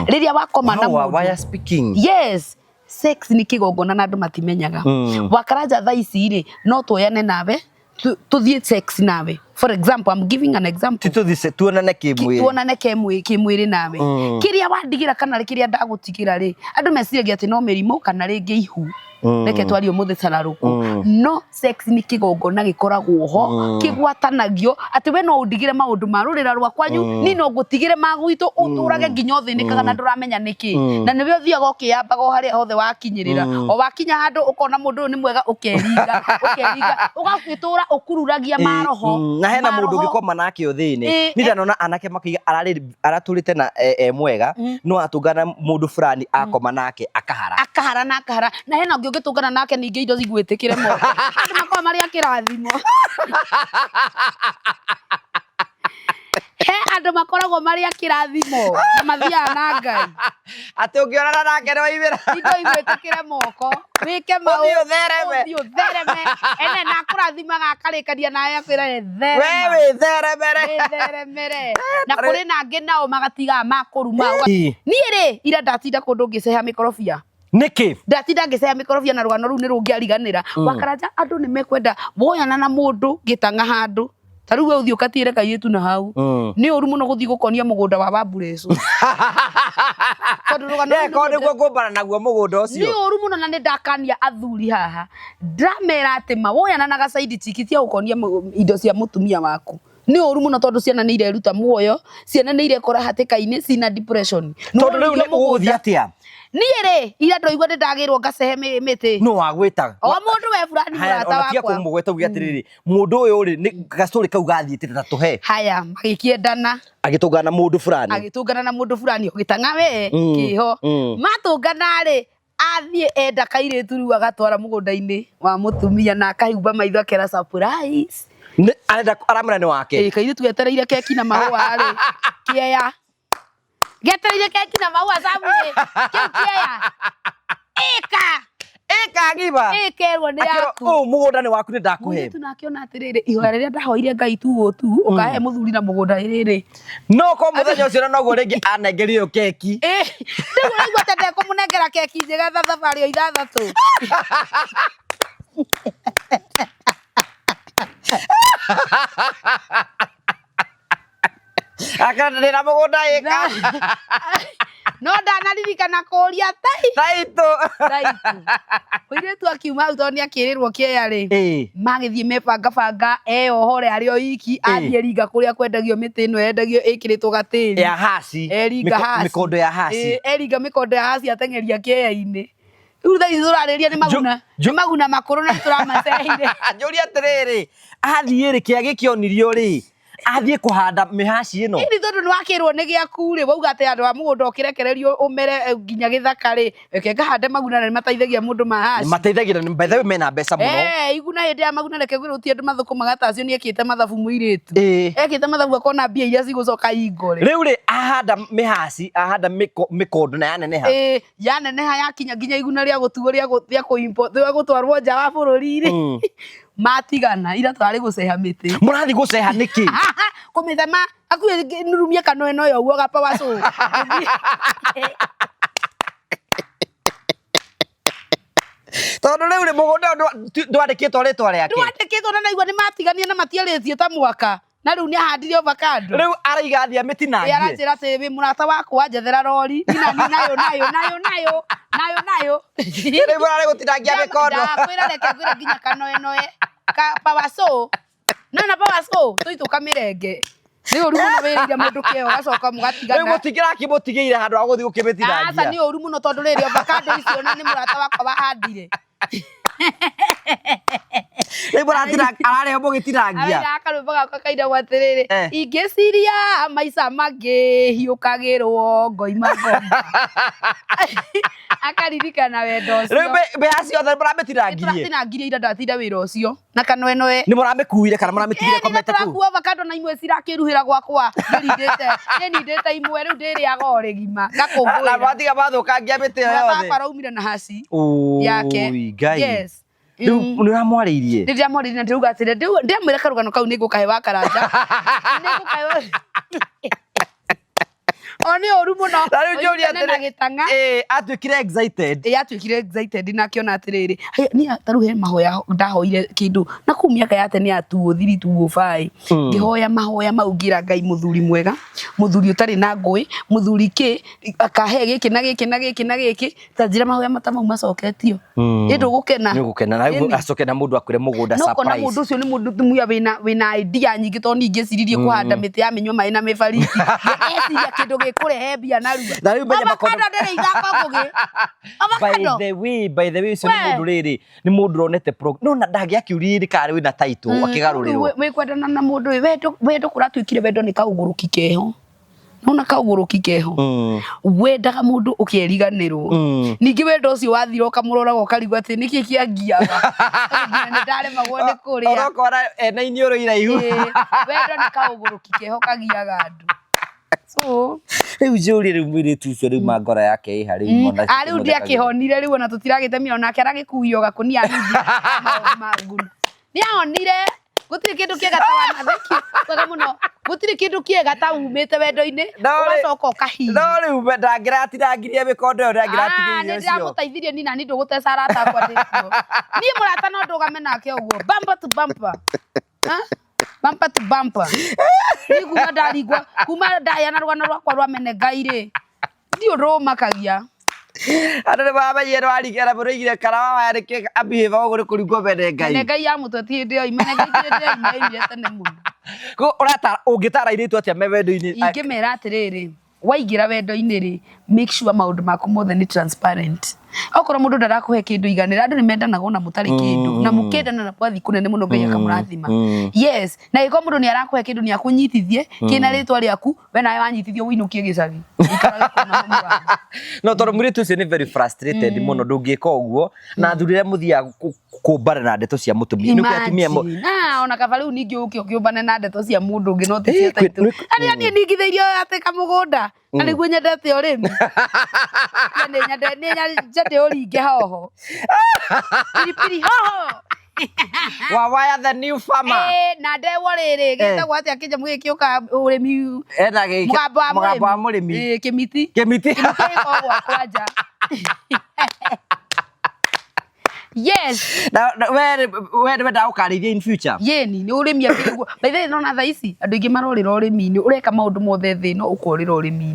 Speaker 1: Rĩrĩa wakoma na
Speaker 2: Wow,
Speaker 1: mũndũ.
Speaker 2: why are speaking?
Speaker 1: Yes. Sex nĩ kĩgongona na andũ matimenyaga. Wakaranja thaa ici rĩ, no tuoyane nawe, tuthiĩ sex nawe. For example, I'm giving an example.
Speaker 2: Ti tũthiĩ tuonane kĩmwĩrĩ.
Speaker 1: Tuonane kĩmwĩrĩ nawe. Kĩrĩa wandigĩra kana kĩrĩa ndagũtigĩra rĩ, andũ meciragia atĩ no mĩrimũ kana rĩngĩ ihu. Reke twarie ũmũthĩ cararũkũ. No sex nĩ kĩgongona gĩkoragwo ho, kĩgwatanagio atĩ we no ũndigĩre maũndũ ma rũrĩra rwa kwanyu, niĩ no ngũtigĩre ma gwitũ, ũtũrage nginya ũthĩnĩkaga na ndũramenya nĩkĩ. Na nĩwe ũthiaga ũkĩyambaga o harĩa hothe wakinyĩrĩra. O wakinya handũ ũkona mũndũ ũyũ nĩ mwega ũkeringa, ũkeringa, ũgagĩtũra ũkururagia maroho.
Speaker 2: Na hena mundu
Speaker 1: Maroho.
Speaker 2: ũngĩkoma nake ũthĩni.
Speaker 1: Ĩ,
Speaker 2: Ni ndanona anake makiuga ararĩ aratũrĩte na e mwega no atũngana mũndũ fulani akoma nake akahara.
Speaker 1: Akahara na akahara, na hena ũngĩ ũngĩtũngana nake ningĩ indo cigwĩtĩkĩre moko, andũ makoragwo marĩ a kĩrathimo. He andũ makoragwo marĩ a kĩrathimo na mathiaga na Ngai.
Speaker 2: Atĩ ũngĩonana nake nĩ waimĩra.
Speaker 1: Indo igwĩtĩkĩre moko, wĩke
Speaker 2: Ũthiĩ
Speaker 1: maũndũ,
Speaker 2: ũthereme.
Speaker 1: Ũthiĩ ũthereme. Ene na akũrathimaga akarĩkania nawe akwĩra
Speaker 2: We
Speaker 1: therema.
Speaker 2: wĩtheremere.
Speaker 1: Wĩtheremere. Na kũrĩ na angĩ nao magatigaga makũruma.
Speaker 2: Ĩ.
Speaker 1: Niĩ rĩ, ira ndatinda kũndũ ngĩceha mĩkorobia.
Speaker 2: Nĩkĩ?
Speaker 1: Ndatinda ngĩceha mĩkorobia na rũgano rũu nĩ rũngĩariganĩra. Wakaraja andũ nĩ mekwenda woyana na mũndũ gĩtang'a handũ. Ta rĩu we ũthiĩ ũkatiĩre kairĩtu na hau. Nĩ ũru mũno gũthiĩ gũkonia mũgũnda wa Wamburecu. Tondũ rũgano rũu nĩ
Speaker 2: Korwo nĩguo ngũmbana naguo mũgũnda
Speaker 1: nĩ
Speaker 2: ũcio.
Speaker 1: ũru mũno, na nĩ ndakania athuri haha, ndamera atĩ mawoyana na gacaidi tiki cia gũkonia indo cia mũtumia waku nĩ ũru mũno, tondũ ciana nĩ ireruta muoyo, ciana nĩ irekora hatĩka-inĩ cina depression. Nĩ
Speaker 2: Tondũ rĩu
Speaker 1: wonirio
Speaker 2: nĩ ũgũthiĩ
Speaker 1: mũgũnda.
Speaker 2: atĩa?
Speaker 1: Niĩ rĩ, ira ndoigua nĩ ndagĩrwo ngacehe mĩtĩ.
Speaker 2: Nũ wagwĩta?
Speaker 1: O mũndũ we fulani
Speaker 2: Haya,
Speaker 1: mũrata
Speaker 2: ona tiga
Speaker 1: wakwa.
Speaker 2: kũmũgweta uge atĩrĩrĩ, mũndũ ũyũ rĩ, nĩ gacũrĩ kau gathiĩte ta tũhe.
Speaker 1: Haya, magĩkĩendana.
Speaker 2: Agĩtũngana na mũndũ fulani.
Speaker 1: Agĩtũngana na mũndũ fulani ũgĩtang'a we kĩho. Matũngana rĩ, athiĩ enda kairĩtu rĩu agatwara mũgũnda-inĩ wa mũtumia na akahumba maitho akera surprise.
Speaker 2: Nĩ arenda aramwĩra nĩ wake.
Speaker 1: Ĩ, kairĩtu getereire keki na mahũa rĩ, kĩeya getereire keki na mahũa Samu ĩ, kĩu kĩeya ĩka
Speaker 2: Ĩka giba.
Speaker 1: Ĩkerwo nĩ
Speaker 2: Akĩrwo,
Speaker 1: yaku.
Speaker 2: ũũ mũgũnda nĩ waku, nĩ ndakũhe.
Speaker 1: Mũirĩtu nake ona atĩrĩrĩ, ihoya rĩrĩa ndahoire Ngai tu ũũ tu ũkahe mũthuri na mũgũnda rĩrĩ.
Speaker 2: No ko mũthenya ũcio na noguo rĩngĩ anengerio keki.
Speaker 1: Ĩ, rĩu ũraigua atĩ ndekũmũnengera keki njega tha thabarĩ o 6.
Speaker 2: Akana ndĩna mũgũnda ĩka.
Speaker 1: No ndanaririkana kũria tai.
Speaker 2: Taitũ.
Speaker 1: Taitũ. Mũirĩtu akiuma hau tondũ nĩakĩrĩrwo kĩeya rĩ, magĩthiĩ mebangabanga eyohore arĩ o iki, athiĩ ringa kũrĩa kwendagio mĩtĩ ĩno yendagio ĩkĩrĩtwo gatĩri.
Speaker 2: Ya haci.
Speaker 1: Eringa haci.
Speaker 2: Mĩkondo ya haci.
Speaker 1: Ĩ, eringa mĩkondo ya haci ateng'eria kĩeya-inĩ. Rĩu thaa ici tũrarĩria nĩ maguna, nĩ maguna makũrũ na nĩtũramacehire.
Speaker 2: Njũria atĩrĩrĩ, athiĩ rĩ, kĩa gĩkĩonirio rĩ, athiĩ kũhanda mĩhaci ĩno.
Speaker 1: Hihi tondũ nĩwakĩrwo nĩ gĩaku rĩ, wauga atĩ handũ ha mũgũnda ũkĩrekererio ũmere nginya gĩthaka rĩ, reke ngahande maguna na nĩmateithagia mũndũ ma haci.
Speaker 2: Mateithagia na by the way mena mbeca mũno.
Speaker 1: Eh, iguna hĩndĩ ya maguna reke ngwĩre gũtirĩ andũ mathũkũmaga ta acio, nĩekĩte mathabu mũirĩtu. Ekĩte mathabu akona mbia iria cigũcoka ingore.
Speaker 2: Rĩu rĩ, ahanda mĩhaci, ahanda mĩkondo na yaneneha.
Speaker 1: Ĩ, yaneneha yakinya nginya iguna rĩa gũtuo rĩa rĩa gũtwarwo nja wa bũrũri rĩ. Matigana ira twarĩ gũceha mĩtĩ.
Speaker 2: Mũrathiĩ gũceha nĩkĩ?
Speaker 1: Kũmĩthema hakuhĩ nurumie kanua ĩno yo ũguo gapa wacũ.
Speaker 2: Tondũ rĩu rĩ, mũgũnda ũyũ ndwandĩkĩtwo rĩtwa rĩake.
Speaker 1: Ndwandĩkĩtwo na naigua nĩ matiganie na matiarĩtie ta mwaka. Na rĩu nĩ ahandire avocado.
Speaker 2: Rĩu araiga athiĩ amĩtinangie.
Speaker 1: Ĩ, aranjĩra atĩ wĩ mũrata wakwa njethera rori. Nina ni nayo nayo nayo nayo nayo nayo.
Speaker 2: Rĩu mũrarĩ gũtinangia mĩkondo.
Speaker 1: Ndakwĩra reke ngwĩre nginya kanoenoe. Ka power saw. No na power saw tũi tũkamĩrenge. Nĩ ũru mũno wĩrĩire mũndũ kĩo ũgacoka mũgatigana.
Speaker 2: Rĩu mũtingĩrakĩmũtigĩire handũ ha gũthiĩ gũkĩmĩtinangia.
Speaker 1: Aca nĩ ũru mũno tondũ rĩrĩ avocado icio na nĩ mũrata wakwa wahandire.
Speaker 2: Rĩu ararĩho mũgĩtinangia.
Speaker 1: Araina karwĩmbo gakwa kainagwo atĩrĩrĩ, ingĩciria maica mangĩ hiũkagĩrwo ngoima ngoma. Akaririkana wendo ũcio.
Speaker 2: Rĩu mbeca ciothe mũramĩtinangirie?
Speaker 1: Tũratinangirie ira ndatinda wĩra ũcio na kanoenoe.
Speaker 2: Nĩ mũramĩkuire kana mũramĩtigire ĩkomete kũu?
Speaker 1: Tũrakua avocado na imwe cirakĩruhĩra gwakwa. Ndĩrindĩte imwe rĩu ndĩrĩaga o rĩgima. Ngakũngũĩra.
Speaker 2: Na mwatiga mwathũkangia mĩtĩ ĩyo
Speaker 1: Mũrata
Speaker 2: yothe.
Speaker 1: wakwa araumire na haci yake.
Speaker 2: Ũi, Ngai.
Speaker 1: Yes.
Speaker 2: Rĩu nĩ ũramwarĩirie?
Speaker 1: Nĩ ndĩramwarĩirie na ndĩrauga atĩrĩ, ndĩramwĩra karũgano kau nĩ ngũkahe wa Karanja. Nĩ ngũkahe wa O nĩ ũru mũno.
Speaker 2: Na rĩu njũrie
Speaker 1: Ũnyitane na
Speaker 2: atĩrĩ,
Speaker 1: gĩtang'a.
Speaker 2: ĩ, atuĩkire excited.
Speaker 1: Ĩ, atuĩkire excited na akĩona atĩrĩrĩ, haya, niĩ ta rĩu he mahoya ndahoire kĩndũ na kũu mĩaka ya tene ya 2003 2005. Ngĩhoya mahoya mau ngĩra Ngai mũthuri mwega, mũthuri ũtarĩ na ngũĩ, mũthuri kĩ, akahe gĩkĩ na gĩkĩ na gĩkĩ na gĩkĩ, ta njĩra mahoya mata mau macoketio. Ĩ ndũgũkena.
Speaker 2: Nĩ ũgũkena. Na rĩu
Speaker 1: Ĩni.
Speaker 2: acoke na mũndũ akwĩre mũgũnda
Speaker 1: No kona
Speaker 2: surprise.
Speaker 1: mũndũ ũcio nĩ mũndũ tumia wĩna idea nyingĩ tondũ niĩ ngĩciririe kũhanda mĩtĩ ya mĩnyua maĩ na mĩbariti. Eciria kĩndũ nĩ ĩkũrehe mbia narua.
Speaker 2: Na rĩu menya makondo-
Speaker 1: Avocado ndĩrĩ ithako ngũgĩ.
Speaker 2: By
Speaker 1: Avocado.
Speaker 2: the way, by the way, ũcio nĩ
Speaker 1: We.
Speaker 2: mũndũ rĩrĩ, nĩ mũndũ ũronete pro. No na ndangĩakiuririe karĩ wĩna title akĩgarũrĩrwo.
Speaker 1: Wĩ kwendana na mũndũ ĩ, wendo wendo kũratuĩkire wendo nĩ kaũgũrũki keho. Nona kaũgũrũki keho. Wendaga mũndũ ũkeriganĩrwo. Ningĩ wendo ũcio wathira ũkamũroraga ũkarigwo atĩ nĩkĩ kĩangiaga. Nginya nĩ ndaremagwo nĩ kũrĩa.
Speaker 2: Ũrokora ena iniũrũ iraihu.
Speaker 1: Ĩĩ, wendo nĩ kaũgũrũki keho kagiaga andũ. So,
Speaker 2: Rĩu njũrie rĩu mũirĩtu ũcio rĩu mangora yake ĩha rĩu mona.
Speaker 1: a rĩu ndiakĩhonire rĩu ona tũtiragĩtemire onake aragĩkuio gakũnia nuthu manguna. Nĩahonire gũtirĩ kĩndũ kĩega ta wana thank you wega mũno gũtirĩ kĩndũ kĩega ta umĩte wendo-inĩ
Speaker 2: No, rĩ-
Speaker 1: ũgacoka ũkahinya.
Speaker 2: No rĩu ndangĩratinangirie mĩkondo ĩyo
Speaker 1: Ah, nĩ
Speaker 2: ndangĩratigĩire ũcio.
Speaker 1: ndĩramũteithirie ni nani ndũgũteca arata akwa ndĩ kuo. Niĩ mũrata no ndũgame nake ũguo bumper to bumper. Ha? Bumper to bumper. Niĩ kuma ndarigwo kuma ndaheana rũgano rwakwa rwa mene Ngai rĩ ndi ũndũ ũmakagia.
Speaker 2: Andũ nĩ mamenyire nĩ warigera mũrũigire karawa waya nĩkĩ ambihĩva ũguo nĩ kũringwo mene Ngai.
Speaker 1: Mene Ngai ya mũtwe ti hĩndĩ ĩyo mene Ngai ti hĩndĩ ĩyo yoimire tene mũno.
Speaker 2: Ko ũratara ũngĩtara airĩtu atĩa me wendo-inĩ?
Speaker 1: Ingĩmera atĩrĩrĩ waingĩra wendo-inĩ rĩ make sure maũndũ maku mothe nĩ transparent okorwo mũndũ ndarakũhe kĩndũ iganĩra andũ nĩ mendanaga ona mũtarĩ kĩndũ na mũkendana na mwathiĩ kũnene mũno Ngai akamũrathima yes na angĩkorwo mũndũ nĩ arakũhe kĩndũ nĩ akũnyitithie kĩna rĩtwa rĩaku we nawe wanyitithio ũinũkie gĩcagi Ũikarage kũu na mami wanyu.
Speaker 2: No tondũ mũirĩtu ũcio nĩ very frustrated mũno ndũngĩka ũguo na athuri arĩa mũthiaga kũmbana na ndeto cia mũtumia. Nĩ kũrĩ atumia
Speaker 1: Imagine. Na ona kaba rĩu ningĩ ũke ũkĩũmbane na ndeto cia mũndũ ũngĩ no ti
Speaker 2: Eh,
Speaker 1: cia
Speaker 2: kwĩ-
Speaker 1: taitũ.
Speaker 2: nĩ-
Speaker 1: Arĩa niĩ ningithĩirio atĩ kamũgũnda na nĩguo nyendete ũrĩmi. Na nĩ nyende nĩ nyende ũringe hoho. Pilipili hoho.
Speaker 2: Wawaya the new farmer.
Speaker 1: Eh, na ndegwa rĩrĩ gĩtagwo atĩa kĩnyamũ gĩkĩ gĩũkaga ũrĩmi
Speaker 2: Ena gĩkĩ
Speaker 1: mũgambo wa
Speaker 2: mũgambo wa mũrĩmi.
Speaker 1: Eh, kĩmiti.
Speaker 2: Kĩmiti.
Speaker 1: Kĩmiti gĩkoragwo gwakwa nja. Yes.
Speaker 2: Na na- we we wendaga gũkarĩithia in future.
Speaker 1: Yeni nä å rä mi akä guo by the way nona thaa ici andå aingä marorä ra å rä mi-inä å reka maå ndå mothe thä no å korä ra å rä mi-inä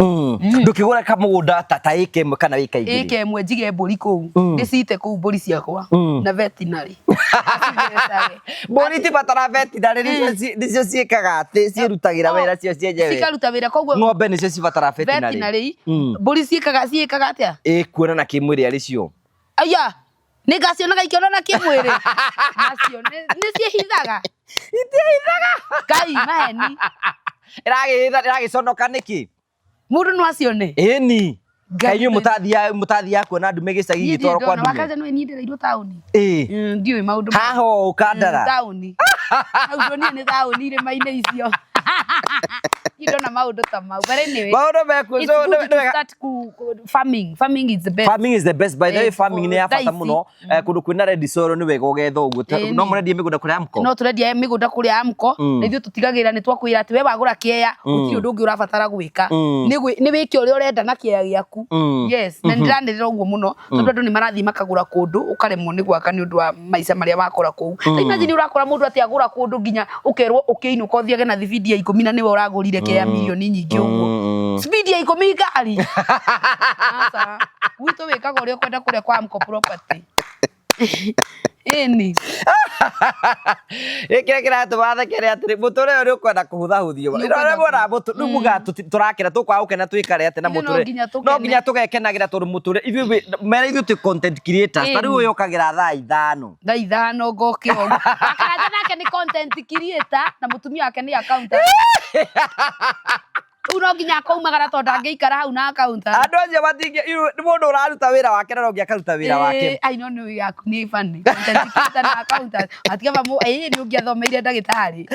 Speaker 2: Ndũkĩgũra kamũgũnda ta ta ĩka ĩmwe kana ĩka igĩrĩ.
Speaker 1: ĩka ĩmwe njige mbũri kũu ndĩcite kũu mbũri ciakwa na veterinary Acithecage.
Speaker 2: Mbũri tibatara veterinary nĩcio ciĩkaga atĩ ciĩrutagĩra wĩra cio cienyewe.
Speaker 1: Cikaruta wĩra koguo
Speaker 2: Ng'ombe nĩcio cibatara veterinary.
Speaker 1: veterinary mbũri ciĩkaga ciĩkaga atĩa
Speaker 2: Ĩ kuonana kĩmwĩrĩ arĩ cio.
Speaker 1: aya nĩ ngacionaga ikĩonana kĩmwĩrĩ nacio nĩ ciĩhithaga
Speaker 2: Itiĩhithaga.
Speaker 1: Ngai maheni
Speaker 2: Ĩragĩhitha ĩragĩconoka nĩkĩ?
Speaker 1: mũndũ no acione
Speaker 2: Ĩni.
Speaker 1: Ngai
Speaker 2: Kaĩ inyuĩ mũtathiaga kuona ndume gĩcagi
Speaker 1: Niĩ
Speaker 2: igĩtwarwo
Speaker 1: ndirĩ
Speaker 2: kwa
Speaker 1: ndona
Speaker 2: ndume.
Speaker 1: wakanja nĩ niĩ ndereirwo taũni
Speaker 2: Ĩ.
Speaker 1: Ndiũĩ maũndũ
Speaker 2: Haha ũũ Kandara.
Speaker 1: Taũni hau ndonire nĩ taũni irĩma-inĩ icio niĩ ndona maũndũ ta mau but anyway
Speaker 2: Maũndũ mekuo.
Speaker 1: it's
Speaker 2: So,
Speaker 1: good
Speaker 2: nĩ
Speaker 1: to
Speaker 2: wega.
Speaker 1: start farming farming is the best
Speaker 2: Farming is the best by the way
Speaker 1: Eh,
Speaker 2: farming nĩ ya
Speaker 1: thaa
Speaker 2: bata
Speaker 1: ici.
Speaker 2: mũno. Kũndũ kwĩna red soil nĩ wega ũgetha ũguo.
Speaker 1: Ĩni.
Speaker 2: No mũrendie mĩgũnda kũrĩa Amco?
Speaker 1: no tũrendia mĩgũnda kũrĩa Amco na ithuĩ tũtigagĩrĩra nĩ twakwĩra atĩ we wagũra kĩea gũtirĩ ũndũ ũngĩ ũrabatara gwĩka nĩ wĩke ũrĩa ũrenda na kĩea gĩaku yes na nĩndĩranĩrĩra ũguo mũno tondũ andũ nĩ marathiĩ makagũra kũndũ ũkaremwo nĩ gwaka nĩ ũndũ wa maica marĩa wakora kũu ta imagine ũrakora mũndũ atĩ agũra kũndũ nginya ũkerwo ũkĩinũka ũthiage na thibindi ya ikũmi na nĩwe ũragũrire kĩea mirioni nyingĩ ũguo thibindi ya ikũmi ngari Aca. Gwitũ wĩkaga ũrĩa ũkwenda kũrĩa kwa Amco property ĩni
Speaker 2: Gĩkĩ kĩrĩa kĩratũma thekere atĩrĩ mũtũrĩre ũyũ nĩ ũkwenda kũhũthahũthio.
Speaker 1: Nĩ ũkwenda
Speaker 2: Rĩu muona rĩu mugaga tũrakena tũkwaga gũkena twĩkare atĩa na
Speaker 1: Ithuĩ no
Speaker 2: mũtũrĩre.
Speaker 1: nginya tũkene.
Speaker 2: No nginya tũgekenagĩra tondũ mũtũrĩre ithuĩ mera ithuĩ twĩ content creators. Ta rĩu
Speaker 1: Ĩni.
Speaker 2: ũyũ ũkagĩra thaa ithano.
Speaker 1: Thaa ithano ngokĩra ũguo. Karanja nake nĩ content creator na mũtumia wake nĩ accountant. Rĩu no nginya akoumagara tondũ ndangĩikara hau na accountant.
Speaker 2: Andũ acio matingĩ nĩ mũndũ ũraruta wĩra wake na no nginya akaruta wĩra wake.
Speaker 1: I know nĩ yaku nĩ funny. Content creator na accountant. Atiga mu nĩ ũngĩathomeire ndagĩtarĩ.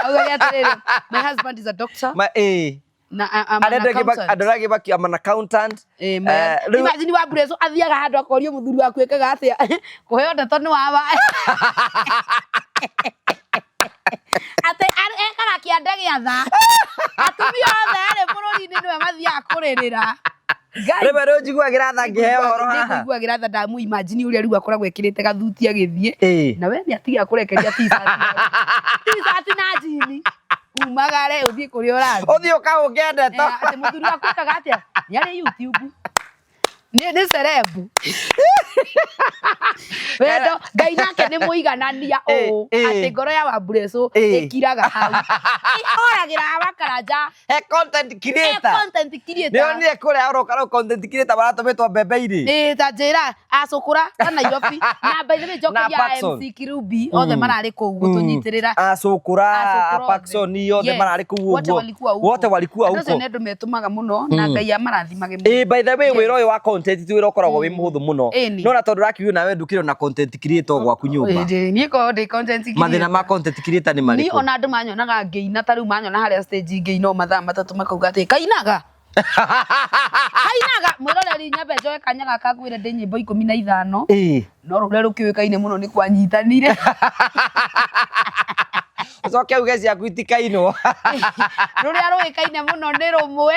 Speaker 1: Augage atĩrĩrĩ, my husband is a doctor
Speaker 2: Ma ĩ.
Speaker 1: na I'm an
Speaker 2: Arĩa angĩ
Speaker 1: accountant.
Speaker 2: andũ arĩa angĩ maki I'm an accountant. Rĩu
Speaker 1: Imagine wa Bureso athiaga handũ akorio mũthuri waku ekaga atĩa kũheo ndeto nĩ wawa atĩ ekaga kĩande gĩa tha atumia othe arĩ bũrũri-inĩ nĩwe mathiaga kũrĩrĩra Ngai
Speaker 2: rĩmwe nĩ ũnjiguagĩra tha ngĩheo ũhoro haha.
Speaker 1: nĩngũiguagĩra tha ndamu imagine ũrĩa rĩu akoragwo ekĩrĩte gathuti agĩthiĩ
Speaker 2: Ĩ.
Speaker 1: na we nĩ atigaga kũrekeria t-shirt t-shirt na njini umagare ũthiĩ kũrĩa ũrathiĩ
Speaker 2: Ũthiĩ ũkahũnge ndeto.
Speaker 1: Atĩ mũthuri waku ekaga atĩa nĩ arĩ YouTube nĩ celeb wendo Ngai nake Nĩ mũiganania ũũ atĩ ngoro ya Wamburecũ ĩkiraga hau, ĩhoragĩra Hawa Karanja.
Speaker 2: He content
Speaker 1: Eh,
Speaker 2: creator.
Speaker 1: Content creator.
Speaker 2: Nĩonire kũrĩa ũroka rĩu content creator maratũmĩtwo mbembe irĩ.
Speaker 1: Ĩĩ, ta njĩra acũkũra ta Nairobi na by the way
Speaker 2: Na
Speaker 1: njokeria
Speaker 2: Parkson.
Speaker 1: MC Kirubi othe mararĩ kũu gũtũnyitĩrĩra.
Speaker 2: Acũkũra.
Speaker 1: Acũkũra othe.
Speaker 2: Parkson othe mararĩ kũu
Speaker 1: Wote
Speaker 2: ũguo.
Speaker 1: walikuwa huko.
Speaker 2: Wote walikuwa
Speaker 1: Andũ acio
Speaker 2: huko.
Speaker 1: nĩ andũ metũmaga mũno na Ngai amarathimage mũno.
Speaker 2: Ĩĩ, by the way, wĩra ũyũ wa content ti wĩra ũkoragwo wĩ mũhũthũ mũno.
Speaker 1: Ĩni.
Speaker 2: No na tondũ ũrakiuga nawe ndũkĩrĩ na content creator gwaku nyũmba.
Speaker 1: Ĩĩ, niĩ korwo ndĩ content creator.
Speaker 2: Mathĩna ma content creator nĩ
Speaker 1: Niĩ
Speaker 2: marĩkũ?
Speaker 1: ona andũ manyonaga ngĩina, ta rĩu manyona harĩa stage ngĩina o mathaa 3 makauga atĩ kainaga kainaga. Mwĩroreri, nyambe njoe kanya gaka ngwĩre ndĩ nyĩmbo 15, no rũrĩa rũkĩũĩkaine mũno nĩ kwanyitanire.
Speaker 2: Ũcoke uge ciaku itikainwo.
Speaker 1: Rũrĩa rũĩkaine mũno nĩ rũmwe,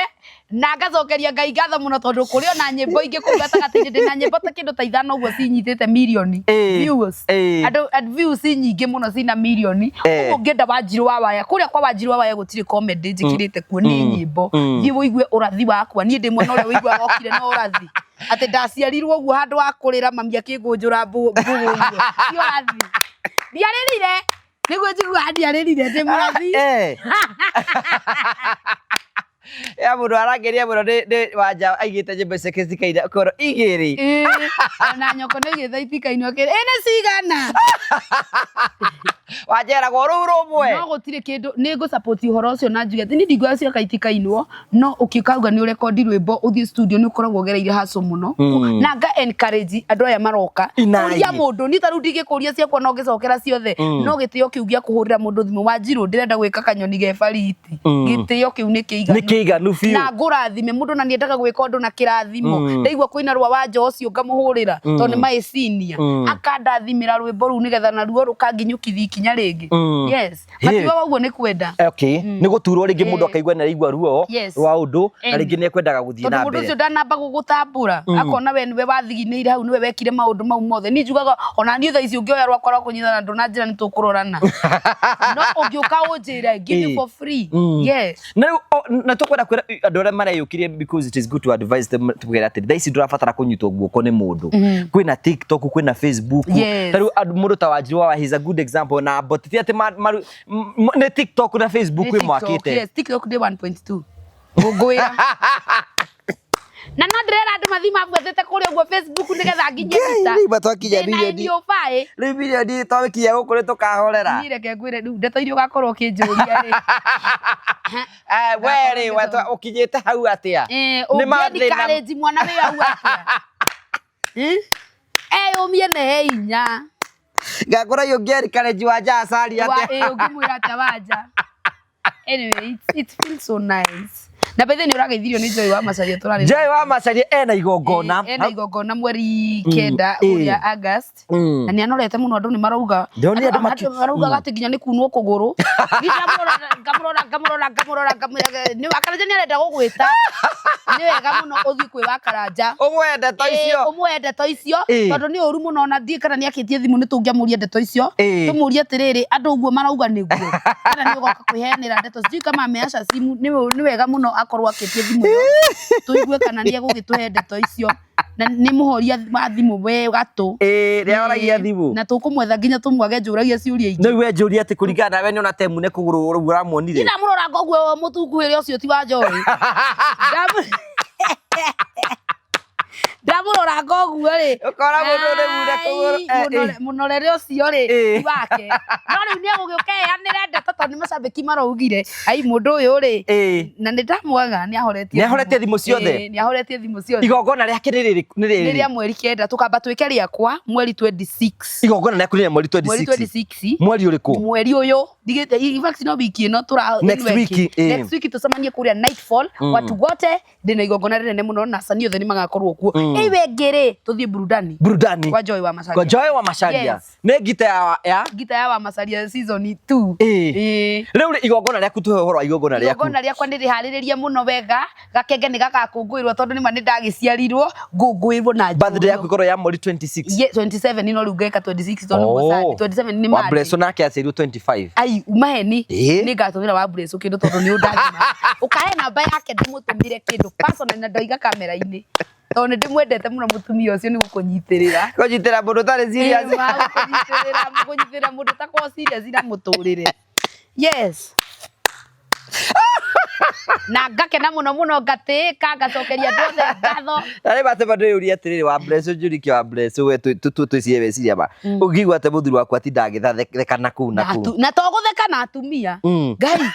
Speaker 1: na ngacokeria Ngai ngatho mũno tondũ kũrĩ ona nyĩmbo ingĩ kũu gatagatĩ-inĩ. Ndĩna nyĩmbo ta kĩndũ ta 5 ũguo cinyitĩte mirioni views. Andũ views nyingĩ mũno cina mirioni. Ũguo ũngĩenda Wanjirũ wa Waya, kũrĩa kwa Wanjirũ wa Waya gũtirĩ comedy njĩkĩrĩte kuo, nĩ nyĩmbo. Thiĩ ũigue ũrathi wakwa. Niĩ ndĩ mwana ũrĩa ũiguaga okire na ũrathi atĩ ndaciarirwo ũguo handũ wa kũrĩra mami akĩngũnjũra mbũgũ ũguo, ti ũrathi. Ndiarĩrire, nĩguo njiguaga ndiarĩrire, ndĩ mũrathi.
Speaker 2: Ya mũndũ arangeria mũno nĩ Wanja aigĩte nyĩmbo ciake cikaina ũkorwo igĩrĩ.
Speaker 1: Ĩĩ, ona nyoko nĩ gĩtha itikainwo kĩrĩ ĩ nĩ cigana.
Speaker 2: Wanjeragwo rũu rũmwe.
Speaker 1: No gũtirĩ kĩndũ nĩ ngũ support ũhoro ũcio na njuge atĩ niĩ ndinguoya ciaka itikainwo, no ũkĩkauga nĩ ũrekondi rwĩmbo ũthiĩ studio nĩ ũkoragwo ũgereire hustle mũno, na nga encourage andũ aya maroka.
Speaker 2: Inai.
Speaker 1: Ũria mũndũ niĩ ta rĩu ndingĩkũria ciakwa no ngĩcokera ciothe, no gĩtĩo kĩu gĩa kũhũrĩra mũndũ thimũ, Wanjirũ ndĩrenda gwĩka kanyoni ge bariti, gĩtĩo kĩu nĩ kĩiganu.
Speaker 2: Nĩ kĩiganu biũ.
Speaker 1: Na ngũrathime mũndũ, na niendaga gwĩka ũndũ na kĩrathimo. Ndaigua kũina rwa Wanja ũcio ngamũhũrĩra tondũ nĩ maĩ senior, akandathimĩra rwĩmbo rũu nĩgetha naruo rũkanginyũkithia ikinya rĩngĩ. Yes. Matiugaga ũguo nĩ kwenda.
Speaker 2: Okay, nĩ gũturwo rĩngĩ mũndũ akaigua nĩ araigua ruo rwa ũndũ na rĩngĩ nĩ ekwendaga gũthiĩ
Speaker 1: Tondũ
Speaker 2: na
Speaker 1: mũndũ
Speaker 2: mbere.
Speaker 1: ũcio ndanamba gũgũtambũra akona we nĩwe wathiginĩire hau, nĩwe wekire maũndũ mau mothe. Niĩ njugaga ona niĩ thaa ici ũngĩoya rwakwa rwa kũnyitana ndũ na njĩra nĩ tũkũrorana, no ũngĩũka ũnjĩre, give you for free. Yes.
Speaker 2: Na rĩu na tũkwenda kwĩra andũ arĩa mareyũkirie, because it is good to advise them, tũkwĩra atĩrĩ, thaa ici ndũrabatara kũnyitwo guoko nĩ mũndũ. Kwĩna TikTok, kwĩna Facebook. Ta rĩu mũndũ ta Wanjiru wa, he's a good example, na but ti atĩ nĩ TikTok na Facebook
Speaker 1: Nĩ TikTok,
Speaker 2: ĩmwakĩte.
Speaker 1: Yes, TikTok ndĩ 1.2 ngũngũĩra na no ndĩrera andũ mathiĩ mabuatĩte kũrĩa ũguo Facebook nĩgetha nginye
Speaker 2: Ngai,
Speaker 1: mita.
Speaker 2: rĩu matwakinya
Speaker 1: Ndĩna
Speaker 2: mirioni.
Speaker 1: NO5.
Speaker 2: Rĩu mirioni twakinya gũkũ nĩ tũkahorera.
Speaker 1: Niĩ reke ngwĩre, rĩu ndeto iria ũgakorwo ũkĩnjũria rĩ.
Speaker 2: We rĩ, ũkinyĩte hau atĩa? Nĩ mathĩna-
Speaker 1: Ũngĩencourage mwana wĩ hau atĩa? Eyũmie na he hinya.
Speaker 2: Ngakora ũngĩ encourage Wanja acari atĩa?
Speaker 1: Ĩ, ũngĩmwĩra atĩa Wanja? Anyway, it feels so nice. Na by the way, nĩ ũrageithirio nĩ Joy wa Macharia tũrarĩ.
Speaker 2: Joy wa Macharia ena igongona.
Speaker 1: Ena igongona mweri 9 kũrĩa August. Na nĩ anorete mũno, andũ nĩ marauga.
Speaker 2: Ndĩronire andũ
Speaker 1: Andũ maraugaga atĩ nginya nĩ kunwo kũgũrũ. Niĩ ndamũrora, ngamũrora, ngamũrora, ngamũrora, ngamwĩra nĩ Wakaranja nĩ arenda gũgwĩta. Nĩ wega mũno ũthiĩ kwĩ Wakaranja.
Speaker 2: Ũmũhe ndeto icio.
Speaker 1: Ũmũhe ndeto icio tondũ nĩ ũru mũno, ona ndiĩ kana nĩ akĩtie thimũ, nĩ tũngĩamũria ndeto icio. Tũmũrie atĩrĩrĩ, andũ ũguo marauga nĩguo kana nĩ ũgoka kwĩheanĩra ndeto, sijui kama ameacha simu. Nĩ wega mũno akorwo akĩtie thimũ ĩyo tũigue kana nĩ egũgĩtũhe ndeto icio, na nĩ mũhoria wa thimũ we gatũ.
Speaker 2: Ĩĩ, nĩ ahoragia thimũ.
Speaker 1: Na tũkũmwetha nginya tũmwage njũragia ciũria ingĩ.
Speaker 2: Rĩu we njũria atĩ kũringana nawe nĩ ona temune kũgũrũ ũguo ũramuonire.
Speaker 1: Ndamũrora ngoguo mũtunguhĩre ũcio ti wa Joy. Ndamũrora ngoguo rĩ,
Speaker 2: Ũkora mũndũ nĩ mune kũgũrũ.
Speaker 1: Ai, mũnorere ũcio rĩ ti wake, no rĩu nĩ egũgĩũka eyanĩre ndeto tondũ nĩ macambĩki maraugire ai mũndũ ũyũ rĩ, na nĩ ndamwaga nĩ ahoretie.
Speaker 2: Nĩ ahoretie thimũ ciothe?
Speaker 1: Ĩĩ, nĩ ahoretie thimũ ciothe.
Speaker 2: Igongona rĩake nĩ rĩrĩkũ? Nĩ
Speaker 1: Nĩ
Speaker 2: rĩrĩ?
Speaker 1: rĩa mweri 9, tũkamba twĩke rĩakwa mweri 26.
Speaker 2: Igongona rĩaku nĩ rĩa mweri
Speaker 1: Mweri
Speaker 2: 26?
Speaker 1: 26.
Speaker 2: Mweri ũrĩkũ?
Speaker 1: Mweri ũyũ ndigĩte, in fact no wiki ĩno tũra
Speaker 2: Next
Speaker 1: ĩno
Speaker 2: week,
Speaker 1: ĩngĩ.
Speaker 2: ĩĩ.
Speaker 1: Next week tũcemanie kũrĩa Nightfall. Watu wote, ndĩna igongona rĩnene mũno na acanii othe nĩ magakorwo kuo. Ĩyo ĩngĩ rĩ, tũthiĩ burudani
Speaker 2: Burudani
Speaker 1: kwa Joy wa Macharia.
Speaker 2: Kwa Joy wa Macharia.
Speaker 1: Yes.
Speaker 2: Nĩ ngita ya
Speaker 1: Ngita ya wa Macharia season 2.
Speaker 2: Ĩĩ. Rĩu rĩ, igongona rĩaku, tũhe ũhoro wa igongona rĩaku.
Speaker 1: Igongona rĩakwa nĩ rĩharĩrĩrie mũno wega, gakenge nĩ gakakũngũĩrwo tondũ nĩma nĩ ndagĩciarirwo ngũngũĩrwo na
Speaker 2: Birthday yaku
Speaker 1: njũrio.
Speaker 2: ĩkorwo ya mweri 26?
Speaker 1: Ye, 27, no rĩu ngeka 26 tondũ nĩguo Sunday. 27 nĩ
Speaker 2: Wa
Speaker 1: Monday.
Speaker 2: Blesso nake aciarirwo 25.
Speaker 1: Ai, maheni.
Speaker 2: Ĩĩ.
Speaker 1: Nĩ ngatũmĩra wa Blesso kĩndũ tondũ nĩ ũndathima, ũkahe namba yake ndĩmũtũmĩre kĩndũ personal na ndoiga kamera-inĩ. Tondũ nĩ ndĩmwendete mũno mũtumia ũcio nĩ gũkũnyitĩrĩra.
Speaker 2: Kũnyitĩra mũndũ ũtarĩ serious.
Speaker 1: Ĩĩ, ma, gũkũnyitĩrĩra gũkũnyitĩrĩra mũndũ ũtakoragwo serious na mũtũrĩre. Yes. Na ngakena mũno mũno ngatĩĩka ngacokeria andũ othe ngatho.
Speaker 2: Na rĩ matema ndĩyũrie atĩrĩrĩ wa Bless Njũrike wa Bless we twĩcirie meciria ma ũngĩigua atĩ mũthuri waku atinda agĩtheka na kũu na
Speaker 1: Na
Speaker 2: kũu.
Speaker 1: na to gũtheka na atumia. Ngai.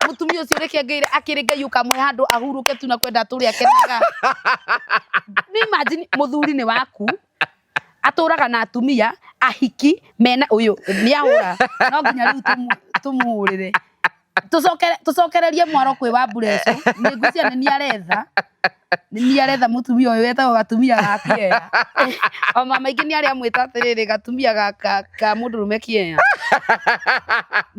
Speaker 1: Mũtumia ũcio reke ngeire akĩrĩ Ngai ũkamũhe handũ ahurũke tu na kwenda atũre akenaga. Nĩ imagine mũthuri nĩ waku atũraga na atumia ahiki mena ũyũ nĩ ahũra no nginya rĩu tũmũhũrĩre. Tũcokererie mwaro kwĩ wa Mbureco nĩ ngwĩciria nĩ niĩ aretha. Nĩ niĩ aretha mũtumia ũyũ wetagwo gatumia ga kĩeya. O mama aingĩ nĩ arĩa amwĩta atĩrĩrĩ gatumia ga mũndũrũme kĩeya.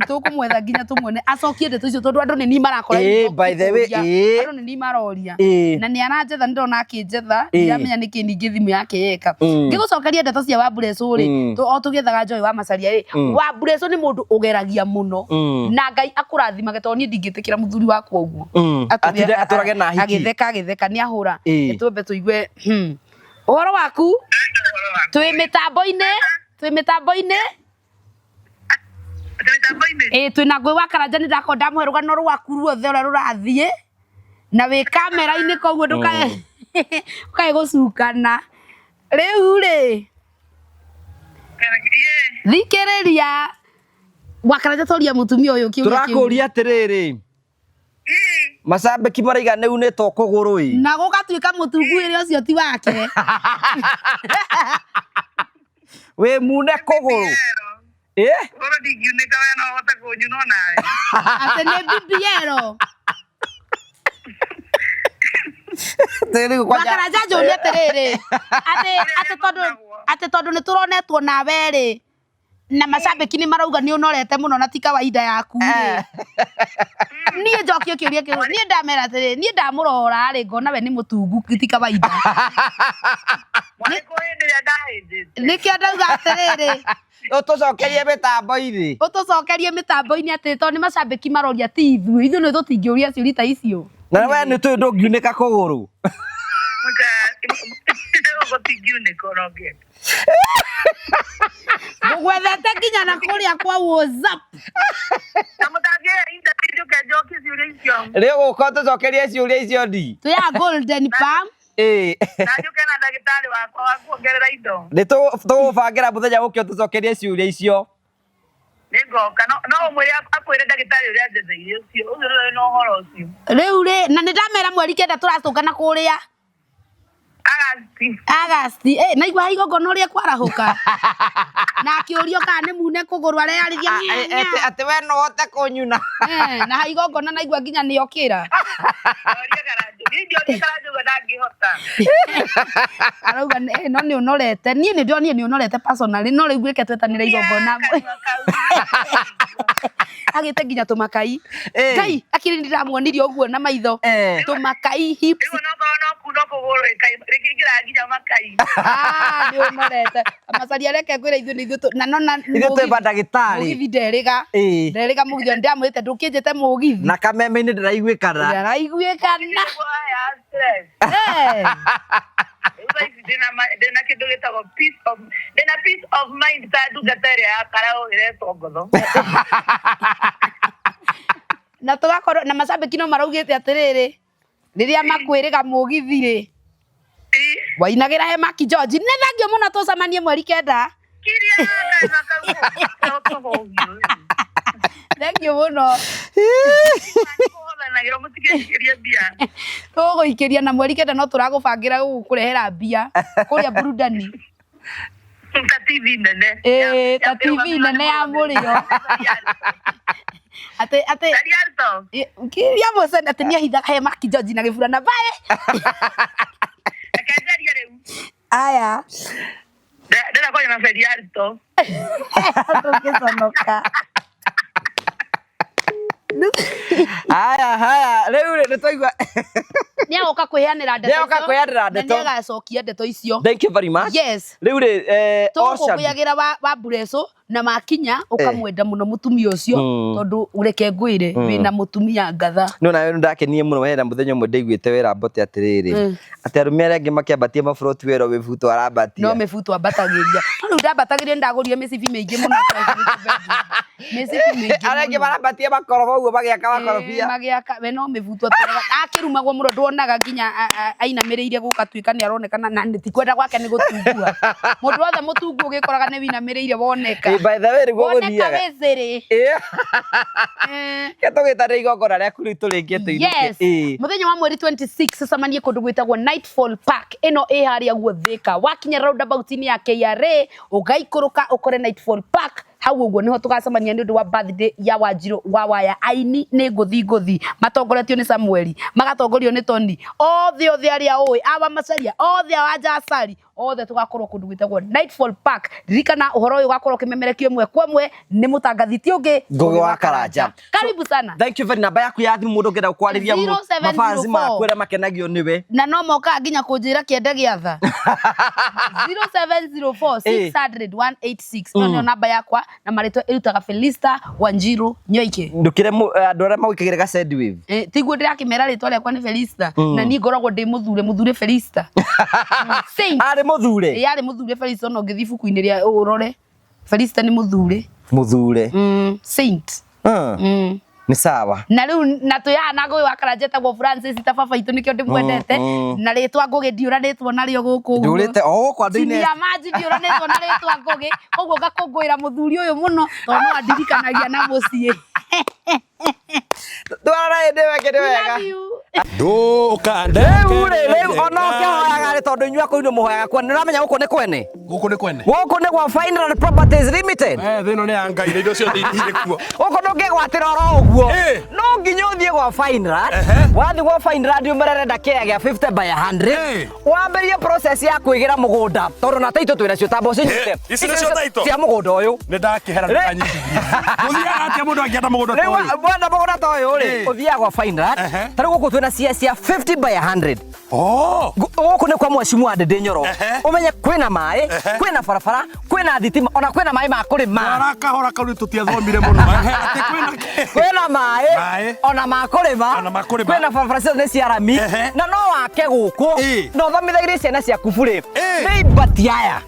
Speaker 1: Tũkũmwetha nginya tũmuone acokie ndeto icio tondũ andũ nĩ niĩ marakora
Speaker 2: Ĩĩ, by the way, ĩĩ.
Speaker 1: Andũ nĩ niĩ maroria.
Speaker 2: Ĩĩ.
Speaker 1: Na nĩ aranjetha nĩ ndĩrona akĩnjetha
Speaker 2: Ĩĩ.
Speaker 1: ndiramenya nĩkĩ ningĩ thimũ yake yeka. Ngĩgũcokeria ndeto cia Wambureco rĩ, o tũgĩethaga Joy wa Macharia rĩ, Wambureco nĩ mũndũ ũgeragia mũno. Na Ngai akũrathimage tondũ niĩ ndingĩtĩkĩra mũthuri wakwa ũguo.
Speaker 2: Atinde atũrage na ahiki.
Speaker 1: Agĩtheka agĩtheka nĩ ahũra.
Speaker 2: Ĩĩ.
Speaker 1: Twambe tũigue ũhoro waku twĩ mĩtambo-inĩ twĩ mĩtambo-inĩ ĩĩ twĩ na Ngũĩ wa Karanja nĩ ndakorwo ndamũhe rũgano rwaku ruothe ũrĩa rũrathiĩ na wĩ kamera-inĩ koguo ndũkae ndũkae gũcukana rĩu rĩ thikĩrĩria Wakaranja toria mũtumia ũyũ kĩũria kĩu.
Speaker 2: Tũrakũria atĩrĩrĩ macambĩki maraiga nĩ unĩtwo kũgũrũ ĩ
Speaker 1: na gũgatuĩka mũtunguĩrĩ ũcio ti wake.
Speaker 2: Wĩ mune kũgũrũ ĩ
Speaker 5: Kũgũrũ ndingiunĩka we no ũhote kũnyuna onawe.
Speaker 1: Atĩ nĩ bibiero.
Speaker 2: Rĩu kwanja
Speaker 1: Wakaranja njũrie atĩrĩrĩ atĩ atĩ tondũ atĩ tondũ nĩ tũronetwo nawe rĩ na macambĩki nĩ marauga nĩ ũnorete mũno na ti kawaida yaku rĩ niĩ njokie kĩũria kĩu niĩ ndamera atĩrĩ niĩ ndamũrora rĩ ngona we nĩ mũtungu ti kawaida.
Speaker 5: Mwarĩ kũ hĩndĩ ĩrĩa ndahĩndĩte?
Speaker 1: Nĩkĩo ndauga atĩrĩrĩ
Speaker 2: ũtũcokerie mĩtambo-inĩ.
Speaker 1: Ũtũcokerie mĩtambo-inĩ atĩ tondũ nĩ macambĩki maroria ti ithuĩ ithuĩ nĩ tũtingĩũria ciũria ta icio.
Speaker 2: Na we nĩ tũĩ ndũngiunĩka kũgũrũ.
Speaker 5: Gũtingiunĩka ona ũngĩenda.
Speaker 1: Ngũgwethete nginya na kũrĩa kwa WhatsApp.
Speaker 5: Na mũtangĩhe interview njũke njokie ciũria icio.
Speaker 2: Rĩu gũka ũtũcokerie ciũria icio ndi.
Speaker 1: Twĩ ya Golden Palm.
Speaker 2: Ĩĩ.
Speaker 5: Na njũke na ndagĩtarĩ wakwa wa kuongerera indo.
Speaker 2: Nĩ tũgũbangĩra mũthenya ũke ũtũcokerie ciũria icio.
Speaker 5: Nĩngoka no ũmwĩre akwĩre ndagĩtarĩ ũrĩa anjetheire ũcio ũcio nĩwe wĩna ũhoro ũcio.
Speaker 1: Rĩu rĩ na nĩ ndamera mweri kenda tũracũngana kũrĩa.
Speaker 5: Agasti.
Speaker 1: Agasti. Eh, naigua ha igongona ũrĩa kwarahũka. Na akĩũrio kana nĩ mune kũgũrũ areyarĩria.
Speaker 2: Atĩ we no ũhote kũnyuna.
Speaker 1: Eh, na ha igongona naigua nginya nĩ okĩra.
Speaker 5: Oria Karanja. Niĩ ndioria Karanja ũguo ndangĩhota.
Speaker 1: Arauga no nĩ ũnorete. Niĩ nĩ ndĩronire nĩ ũnorete personally no rĩu reke twetanĩre igongona.
Speaker 5: Kanua kau.
Speaker 1: Agĩte nginya tũmakai.
Speaker 2: Eh.
Speaker 1: Ngai akĩrĩ ndĩramuonirie ũguo na maitho.
Speaker 2: Eh.
Speaker 1: Tũmakai hips.
Speaker 5: Rĩu onokorwo no kuna kũgũrũ rĩkĩingĩra nginya makai.
Speaker 1: Ah, nĩ ũnorete. Macaria reke ngwĩre ithuĩ nĩ ithuĩ na no na
Speaker 2: Ithuĩ twĩ mandagĩtarĩ.
Speaker 1: Mũgithi nderĩga.
Speaker 2: Ĩĩ.
Speaker 1: Nderĩga mũgithi ndamwĩte ndũkĩnjĩte mũgithi.
Speaker 2: Na kameme-inĩ ndĩraiguĩkana.
Speaker 1: Ndĩraiguĩkana.
Speaker 5: Nĩguo aya stress.
Speaker 1: Eh.
Speaker 5: Rĩu thaa ici ndĩna kĩndũ gĩtagwo peace of ndĩna peace of mind ta ndungata ĩrĩa ya karaũ ĩretwo ngotho.
Speaker 1: Na tũgakorwo na macambĩki no maraugĩte atĩrĩrĩ rĩrĩa makwĩrĩga mũgithi rĩ wainagĩra he Maki George nĩ thengio mũno tũcemanie mweri kenda.
Speaker 5: Kiria kanua kau tũhũhio.
Speaker 1: Thengio mũno.
Speaker 5: Kũhothanagĩrwo mũtikĩnjikĩrie mbia.
Speaker 1: Tũgũikĩria na mweri kenda no tũragũbangĩra gũkũrehera mbia kũrĩa burudani.
Speaker 5: Ta TV nene.
Speaker 1: Ĩĩ ta TV nene ya mũrĩo. Atĩ atĩ
Speaker 5: Rialto.
Speaker 1: kiria mũcene atĩ nĩahithaga he Maki George na gĩburana bae.
Speaker 5: Reke njarie rĩu.
Speaker 1: Aya.
Speaker 5: Ndĩrenda kwaria na Ferialto.
Speaker 1: Tũngĩconoka.
Speaker 2: Haya haya rĩu rĩ nĩ twaigua.
Speaker 1: Nĩagoka kwĩheanĩra ndeto
Speaker 2: Nĩagoka
Speaker 1: icio,
Speaker 2: kwĩheanĩra ndeto.
Speaker 1: Na nĩagacokia ndeto icio.
Speaker 2: Thank you very much.
Speaker 1: Yes.
Speaker 2: Rĩu rĩ Oshabi.
Speaker 1: Tũgũkũngũyagĩra wa Mbureco Na makinya ũkamwenda mũno mũtumia ũcio, tondũ reke ngwĩre, wĩna mũtumia ngatha.
Speaker 2: No nawe ndakenire mũno wera mũthenya ũmwe ndaiguĩte wera mbote atĩrĩrĩ, atĩ arũme arĩa angĩ makĩambatia maburoti werwo mĩbuto arambatia.
Speaker 1: No mĩbuto ambatagĩria, no rĩu ndambatagĩria, nĩndagũrire mĩcibi mĩingĩ mũno, mĩcibi mĩingĩ.
Speaker 2: Arĩa angĩ
Speaker 1: Mũno.
Speaker 2: marambatia makoroba ũguo magĩaka makorobia.
Speaker 1: Magĩaka, we no mĩbuto atwaraga, akĩrumagwo mũno, ndwonaga nginya ainamĩrĩire gũgatuĩka nĩ aronekana, na ti kwenda gwake nĩ gũtungua. Mũndũ wothe mũtungu ũgĩkoraga nĩ winamĩrĩire woneka.
Speaker 2: By the way, nĩguo
Speaker 1: Woneka
Speaker 2: gũthiaga.
Speaker 1: wĩcĩrĩ.
Speaker 2: Ke tũgĩtane igongona rĩaku rĩu tũrĩkie tũinũke.
Speaker 1: Yes. Muthenya wa mweri 26 cemanie kundu gwitagwo Nightfall Park, ĩno ĩ harĩa guo Thika. Wakinya roundabout-inĩ ya KRA ũgaikũrũka ũkore Nightfall Park hau ũguo nĩho tũgacemania nĩ ũndũ wa birthday ya Wanjirũ wa Waya. Aini nĩ ngũthi ngũthi, matongoretio nĩ Samueli, magatongorio nĩ Tony, othe othe arĩa ũĩ, awa Macharia othe, awa Njacari othe, tũgakorwo kũndũ gwĩtagwo Nightfall Park. Ririkana ũhoro ũyũ ũgakorwo ũkĩmemerekio ĩmwe kwa ĩmwe nĩ mũtangathi ti ũngĩ
Speaker 2: Ngũgĩ wa Karanja.
Speaker 1: Karibu sana.
Speaker 2: Thank you very, namba yaku ya thimũ mũndũ ũngĩenda gũkwarĩria,
Speaker 1: 0704.
Speaker 2: mafansi maku arĩa makenagio nĩwe.
Speaker 1: Na no mokaga nginya kũnjĩra kĩende gĩa tha. 0704 600 186, ĩyo nĩyo namba yakwa, na marĩtwa ĩrutaga Felista Wanjiru Nyoike.
Speaker 2: Ndũkĩre andũ arĩa magwĩkagĩra ga send wave.
Speaker 1: Tiguo ndĩrakĩmera rĩtwa rĩakwa nĩ Felista, na niĩ ngoragwo ndĩ mũthure, mũthure Felista. Saint.
Speaker 2: Arĩ mũthure.
Speaker 1: Ĩ, yarĩ mũthure Felista, ona ũngĩthiĩ ibuku-inĩ rĩa ũrore Felista nĩ mũthure.
Speaker 2: Mũthure.
Speaker 1: Saint.
Speaker 2: Nĩ sawa.
Speaker 1: Na rĩu na twĩ haha na Ngũgĩ wa Karanja etagwo Francis ta baba itũ, nĩkĩo ndĩmwendete. Na rĩtwa Ngũgĩ ndiũranĩtwo narĩo gũkũ ũguo.
Speaker 2: Ndũrĩte o gũkũ andũ-inĩ.
Speaker 1: Chini ya maji ndiũranĩtwo na rĩtwa Ngũgĩ, koguo ngakũngũĩra mũthuri ũyũ mũno tondũ no andirikanagia na mũciĩ.
Speaker 2: Twarana ĩndĩ weke nĩ wega.
Speaker 1: Love you.
Speaker 4: Ndũkandeke.
Speaker 2: Rĩu rĩ, rĩu ona ũkĩhoyaga rĩ, tondũ inyuĩ akũu nĩ mũhoyaga kwene, nĩ ũramenya gũkũ nĩ kwene.
Speaker 4: Gũkũ nĩ kwene.
Speaker 2: Gũkũ nĩ gwa Fineland Properties Limited.
Speaker 4: Thĩ ĩno nĩ ya Ngai na indo ciothe irĩ kuo.
Speaker 2: Gũkũ ndũngĩgwatĩra oro ũguo. No nginya ũthiĩ gwa Fineland. Wathiĩ gwa Fineland ũmere ũrenda kĩea gĩa 50 by 100. Wambĩrĩrie process ya kwĩgĩra mũgũnda, tondũ na taitũ twĩna cio tamba ũcinyite.
Speaker 4: Ici nĩcio taitũ?
Speaker 2: Cia mũgũnda ũyũ.
Speaker 4: Nĩ ndakĩhera ndũkanyitithie. Gũthiaga atĩa mũndũ angĩenda mũgũnda ta
Speaker 2: Rĩu
Speaker 4: ũyũ?
Speaker 2: wenda mũgũnda ta ũyũ rĩ, ũthiaga gwa Fineland. Ta rĩu gũkũ twĩna cia 50 by 100. Gũkũ nĩ kwa mheshimiwa Ndindi Nyoro. Ũmenye kwĩna maĩ, kwĩna barabara, kwĩna thitima, ona kwĩna maĩ ma kũrĩma.
Speaker 4: Twara kahora kau nĩ tũtiathomire mũno. Atĩ kwĩna kĩ?
Speaker 2: Kwĩna maĩ,
Speaker 4: Maĩ.
Speaker 2: ona ma kũrĩma,
Speaker 4: Ona ma kũrĩma.
Speaker 2: kwĩna barabara ciothe nĩ cia rami, na no wake gũkũ, na ũthomithagĩrie ciana ciaku burĩ. Nĩ ibati aya.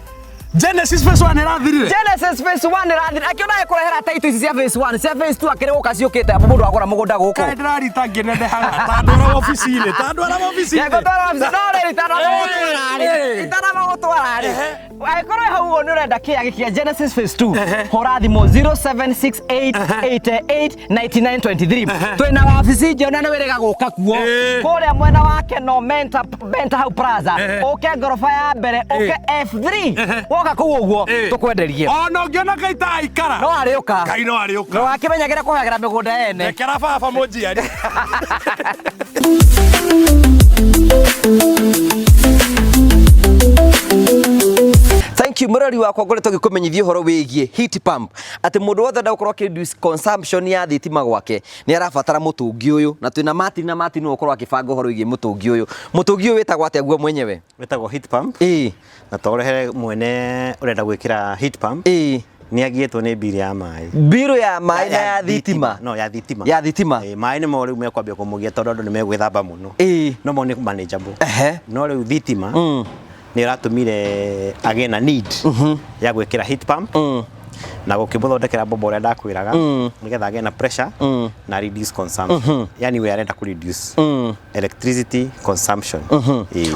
Speaker 4: Genesis phase 1 ĩrathirire.
Speaker 2: Genesis phase 1 ĩrathirire. Akĩona agĩkũrehera title ici cia phase 1, cia phase 2 akĩrĩ gũka ciũkĩte abu mũndũ agũra mũgũnda gũkũ.
Speaker 4: Kaĩ ndĩrarita ngĩnenehaga. Ta ndwara wabici-inĩ, ta ndwara wabici-inĩ.
Speaker 2: Ngũtwara wabici, no rĩrĩ itanamagũtwara rĩ. Itanamagũtwara rĩ. Angĩkorwo hau ũguo nĩ ũrenda kĩea gĩkĩ kĩa Genesis phase 2, hũra thimũ 0768889923. Twĩna wabici njerũ na nĩ wĩrĩga gũka kuo. Kũrĩa mwena wa Keno Menta, Menta hau Plaza. Ũke ngoroba ya mbere, ũke F3. Woka kũu ũguo tũkwenderie.
Speaker 4: Ona ũngĩona Ngai ta aikara.
Speaker 2: No arĩũka.
Speaker 4: Ngai no arĩũka.
Speaker 2: No akĩmenyagĩra kũhoyagĩra mĩgũnda ene.
Speaker 4: Rekera baba mũnjiari.
Speaker 2: Thank you mũrori wakwa, ngoretwo ngĩkũmenyithia ũhoro wĩgiĩ heat pump, atĩ mũndũ wothe enda gũkorwo akĩ reduce consumption ya thitima gwake nĩ arabatara mũtũngi ũyũ, na twĩna Martin, na Martin nĩwe ũkorwo akĩbanga ũhoro wĩgiĩ mũtũngi ũyũ. Mũtũngi ũyũ wĩtagwo atĩa guo mwenyewe?
Speaker 6: Wĩtagwo heat pump. Na to ũrehere mwene ũrenda gwĩkĩra heat pump. Nĩ agiĩtwo nĩ mbirũ ya maĩ.
Speaker 2: Mbirũ ya maĩ na ya thitima?
Speaker 6: No, ya thitima.
Speaker 2: Ya thitima.
Speaker 6: Maĩ nĩmo rĩu mekwambia kũmũgia tondũ andũ nĩ megwĩthamba mũno. No mo nĩ manageable. No rĩu thitima nĩ ĩratũmire agĩe na need ya gwĩkĩra heat pump na gũkĩmũthondekera bomba ũrĩa ndakwĩraga, nĩgetha agĩe na pressure na reduce consumption. Yani we arenda kũ reduce electricity consumption.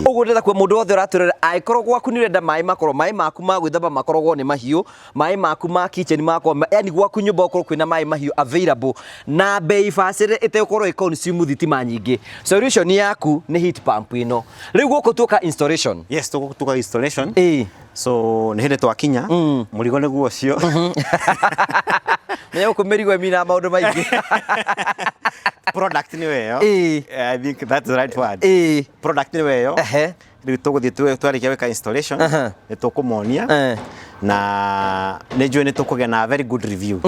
Speaker 2: Ũguo ndĩrenda kuo mũndũ wothe ũratwĩrora, angĩkorwo gwaku nĩ ũrenda maĩ makorwo, maĩ maku ma gwĩthamba makoragwo nĩ mahiũ, maĩ maku ma kitchen makorwo, yani gwaku nyũmba gũkorwo kwĩna maĩ mahiũ available na bei bacĩrĩre ĩtegũkorwo ĩ consume thitima nyingĩ, solution yaku nĩ heat pump ĩno. Rĩu gũkũ tuoka installation.
Speaker 6: Yes, tuka installation. So nĩ hĩndĩ twakinya mũrigo nĩguo ũcio.
Speaker 2: Menya gũkũ mĩrigo ĩminaga maũndũ maingĩ.
Speaker 6: Product nĩ weyo. I think that's the right word. Product nĩ weyo. Rĩu tũgũthiĩ twarĩkia gwĩka installation nĩ tũkũmonia na nĩ njũĩ nĩ tũkũgĩa na very good review.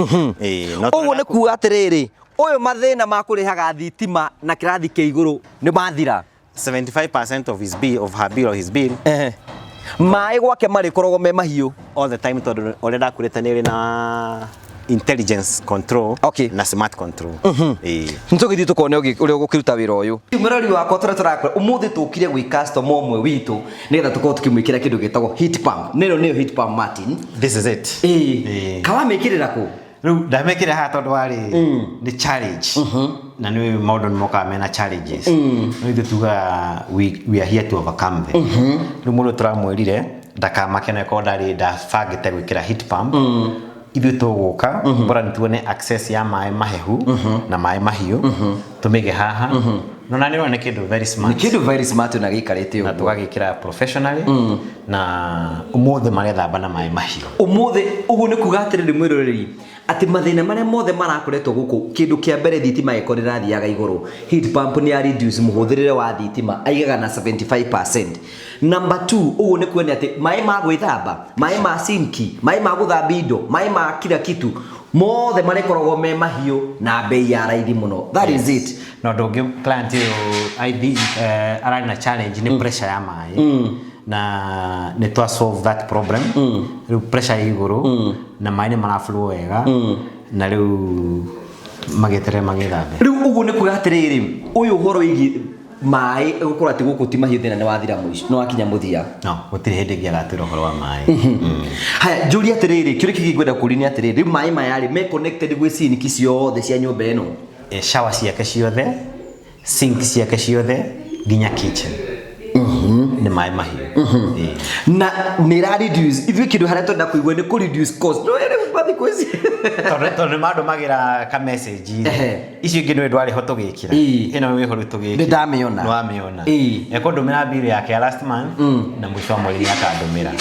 Speaker 6: No
Speaker 2: Ũguo nĩ kuga atĩrĩrĩ, ũyũ mathĩna ma kũrĩhaga thitima na kĩrathi kĩa igũrũ nĩ mathira.
Speaker 6: 75% of his bill, of her bill or his bill.
Speaker 2: Maĩ gwake marĩkoragwo me mahiũ
Speaker 6: all the time tondũ ũrĩa ndakwĩrĩte nĩ ĩrĩ na intelligence control
Speaker 2: Okay.
Speaker 6: na smart control. Ĩĩ.
Speaker 2: Nĩtũgĩthiĩ tũkone ũrĩa ũgũkĩruta wĩra ũyũ. Mũrori wakwa tũrĩa tũrakora ũmũthĩ tũkire gwĩ customer ũmwe witũ nĩgetha tũkorwo tũkĩmwĩkĩra kĩndũ gĩtagwo heat pump. Nĩno nĩyo heat pump, Martin.
Speaker 6: This is it.
Speaker 2: Ĩĩ.
Speaker 6: Ĩĩ.
Speaker 2: Kawamĩkĩrĩra kũ?
Speaker 6: Rĩu ndamĩkĩra haha tondũ warĩ nĩ challenge na nĩ maũndũ nĩ mokaga mena challenges, no ithuĩ tugaga we are here to overcome them. Rĩu mũndũ tũramwĩrire ndakamake na korwo ndarĩ ndabangĩte gwĩkĩra heat pump, ithuĩ tũgũka bora nĩ tuone access ya maĩ mahehu na maĩ mahiũ, tũmĩige haha no na nĩ ũrona nĩ kĩndũ very
Speaker 2: Nĩ
Speaker 6: smart.
Speaker 2: kĩndũ very smart na gĩikarĩte
Speaker 6: Na
Speaker 2: ũguo.
Speaker 6: tũgagĩkĩra professionally na ũmũthĩ marethamba na maĩ mahiũ.
Speaker 2: Ũmũthĩ ũguo nĩ kuga atĩrĩrĩ mwĩroreri atĩ mathĩna marĩa mothe marakoretwo gũkũ, kĩndũ kĩa mbere thitima ĩkorwo ĩrathiaga igũrũ, heat pump nĩ ya reduce mũhũthĩrĩre wa thitima aigaga na 75%. Number 2, ũguo nĩ kuonia atĩ maĩ ma gwĩthamba, maĩ ma sinki, maĩ ma gũthambia indo, maĩ ma kila kitu mothe marĩkoragwo me mahiũ na bei ya raithi mũno. That is it.
Speaker 6: Na ũndũ ũngĩ client ũyũ I think, ararĩ na challenge nĩ pressure ya maĩ na nĩ twa solve that problem. Rĩu pressure ĩ igũrũ na maĩ nĩ maraflow wega na rĩu magĩeterere magĩthambe.
Speaker 2: Rĩu ũguo nĩ kuga atĩrĩrĩ, ũyũ ũhoro wĩgiĩ maĩ gũkorwo atĩ gũkũ ti mahiũ, thĩna nĩ wathira mũico, nĩ wakinya mũthia.
Speaker 6: No gũtirĩ hĩndĩ ĩngĩ agatwĩra ũhoro wa maĩ.
Speaker 2: Haya, njũrie atĩrĩrĩ, kĩũria kĩngĩ ngwenda kũũria nĩ atĩrĩrĩ, rĩu maĩ maya rĩ me connected gwĩ sinki ciothe cia nyũmba ĩno?
Speaker 6: Shower ciake ciothe, sink ciake ciothe, nginya kitchen nĩ maĩ mahiũ. Ĩĩ.
Speaker 2: Na nĩ ĩra reduce, ithuĩ kĩndũ harĩa twenda kũigua nĩ kũ reduce cost, no rĩu mathikũ ici
Speaker 6: Tondũ nĩ mandũmagĩra ka message. Icio ingĩ nĩ ndwarĩ ho tũgĩkĩra. Ĩno wĩho rĩu tũgĩkĩra.
Speaker 2: Nĩ ndamĩona.
Speaker 6: Nĩ wamĩona. Ekũndũmĩra bill yake ya last month na mũico wa mweri nĩ akandũmĩra.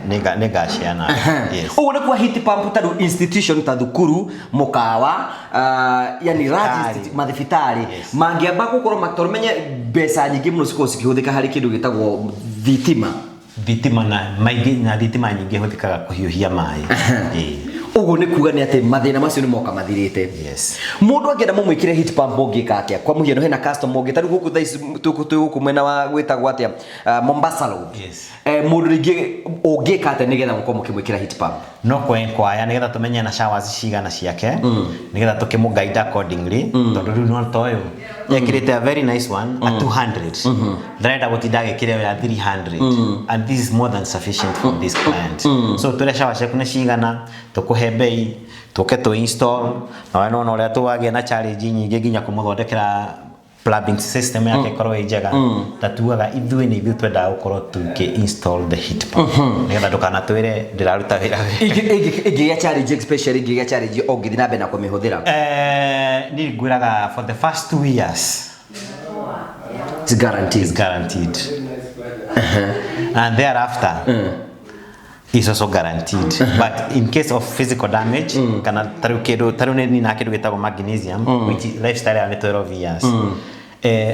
Speaker 6: Nĩngaciana. Yes.
Speaker 2: Ũguo nĩ kwa heat pump ta rĩu institution ta thukuru, mũkawa, yani large
Speaker 6: Thibitarĩ.
Speaker 2: Mathibitarĩ mangĩamba gũkorwo tondũ menye mbeca nyingĩ mũno cikoragwo cikĩhũthĩka harĩ kĩndũ gĩtagwo thitima.
Speaker 6: Thitima na maingĩ na thitima nyingĩ hũthĩkaga kũhiũhia maĩ. Ĩĩ.
Speaker 2: Ũguo nĩ kuga nĩ atĩ mathĩna macio nĩ moka mathirĩte.
Speaker 6: Yes.
Speaker 2: Mũndũ angĩenda mũmwĩkĩre heat pump ũngĩka atĩa? Kwa mũhiano hena customer ũngĩ ta rĩu gũkũ thaa ici twĩ gũkũ mwena wa gwĩtagwo atĩa, Mombasa Road.
Speaker 6: Yes.
Speaker 2: Mũndũ rĩngĩ ũngĩka atĩa nĩgetha mũkorwo mũkĩmwĩkĩra heat pump?
Speaker 6: No kwenkwaya nĩgetha tũmenye na showers cigana ciake nĩgetha tũkĩmũ guide accordingly, tondũ rĩu no ta ũyũ ekĩrĩte a very nice one a 200, ndarenda gũtinda agĩkĩra ĩyo ya 300, and this is more than sufficient for this client. So tũrĩa shower ciaku nĩ cigana, tũkũhe bei, tũke tũ install na we nona ũrĩa tũwagĩa na challenge nyingĩ nginya kũmũthondekera plumbing system yake ĩkorwo ĩ njega. Ta tugaga ithuĩ nĩ ithuĩ twendaga gũkorwo tũkĩ install the heat pump nĩgetha ndũkanatwĩre ndĩraruta wĩra wega.
Speaker 2: Ĩngĩgĩa challenge, especially ĩngĩgĩa challenge ũngĩthiĩ na mbere na kũmĩhũthĩra?
Speaker 6: Niĩ ngwĩraga for the first 2 years
Speaker 2: It's guaranteed.
Speaker 6: Is guaranteed and thereafter is also guaranteed, but in case of physical damage kana tarĩu kĩndũ tarĩu nĩ nina kĩndũ gĩtagwo magnesium, which is lifestyle ya nĩ 12 years.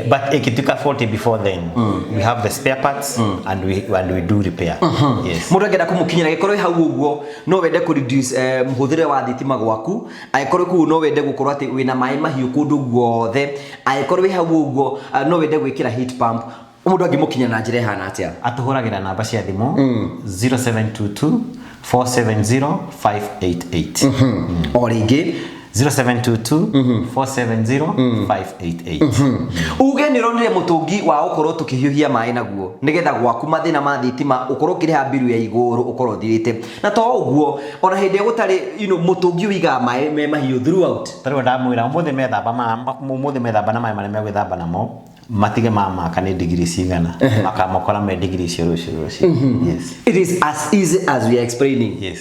Speaker 6: But ikituka 40 before then, we have the spare parts and we do repair. Yes.
Speaker 2: Mũndũ angĩenda kũmũkinyĩra gĩkorwo ĩ hau ũguo no wende kũ reduce mũhũthĩre wa thitima gwaku, angĩkorwo kũu no wende gũkorwo atĩ wĩna maĩ mahiũ kũndũ guothe, angĩkorwo wĩ hau ũguo no wende gwĩkĩra heat pump, mũndũ angĩmũkinyĩra na njĩra ĩhana atĩa?
Speaker 6: Atũhũragĩra namba cia thimũ 0722 470 588.
Speaker 2: O rĩngĩ?
Speaker 6: 0722 470 588.
Speaker 2: Uge nĩ ũronire mũtũngi wa gũkorwo tũkĩhiũhia maĩ naguo nĩgetha gwaku mathĩna ma thitima ũkorwo ũkĩrĩha mbiru ya igũrũ ũkorwo ũthirĩte, na to ũguo ona hĩndĩ ĩrĩa gũtarĩ mũtũngi ũigaga maĩ me mahiũ throughout.
Speaker 6: Tarĩu ndamwĩra ũmũthĩ methamba na maĩ marĩa megwĩthamba namo matige mamaka nĩ digiri cigana, makamokora me digiri icio rũciũ. Yes.
Speaker 2: It is as easy as we are explaining.
Speaker 6: Yes.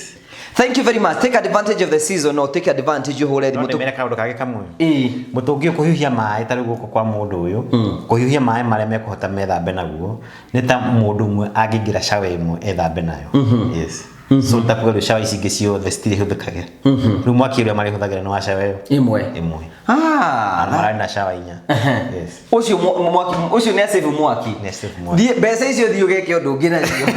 Speaker 2: Thank you very much. Take advantage of the season or take advantage ũhũre
Speaker 6: No
Speaker 2: thimũ.
Speaker 6: ndĩmere kaũndũ kangĩ kamwe.
Speaker 2: Ĩĩ.
Speaker 6: Mũtũngi ũyũ kũhiũhia maĩ, tarĩu gũkũ kwa mũndũ ũyũ kũhiũhia maĩ marĩa mekũhota methambe naguo nĩ ta mũndũ ũmwe angĩingĩra shower ĩmwe ethambe nayo. Yes. So ta kuga rĩu shower ici ingĩ ciothe citirĩhũthĩkage, rĩu mwaki ũrĩa marĩhũthagĩra nĩ wa shower ĩyo
Speaker 2: ĩmwe.
Speaker 6: Ĩmwe.
Speaker 2: Ah,
Speaker 6: na mararĩ na shower inya. Yes.
Speaker 2: Ũcio mwaki ũcio nĩ asave mwaki.
Speaker 6: Nĩ asave mwaki.
Speaker 2: Thiĩ mbeca icio, thiĩ ũgeke ũndũ ũngĩ nacio.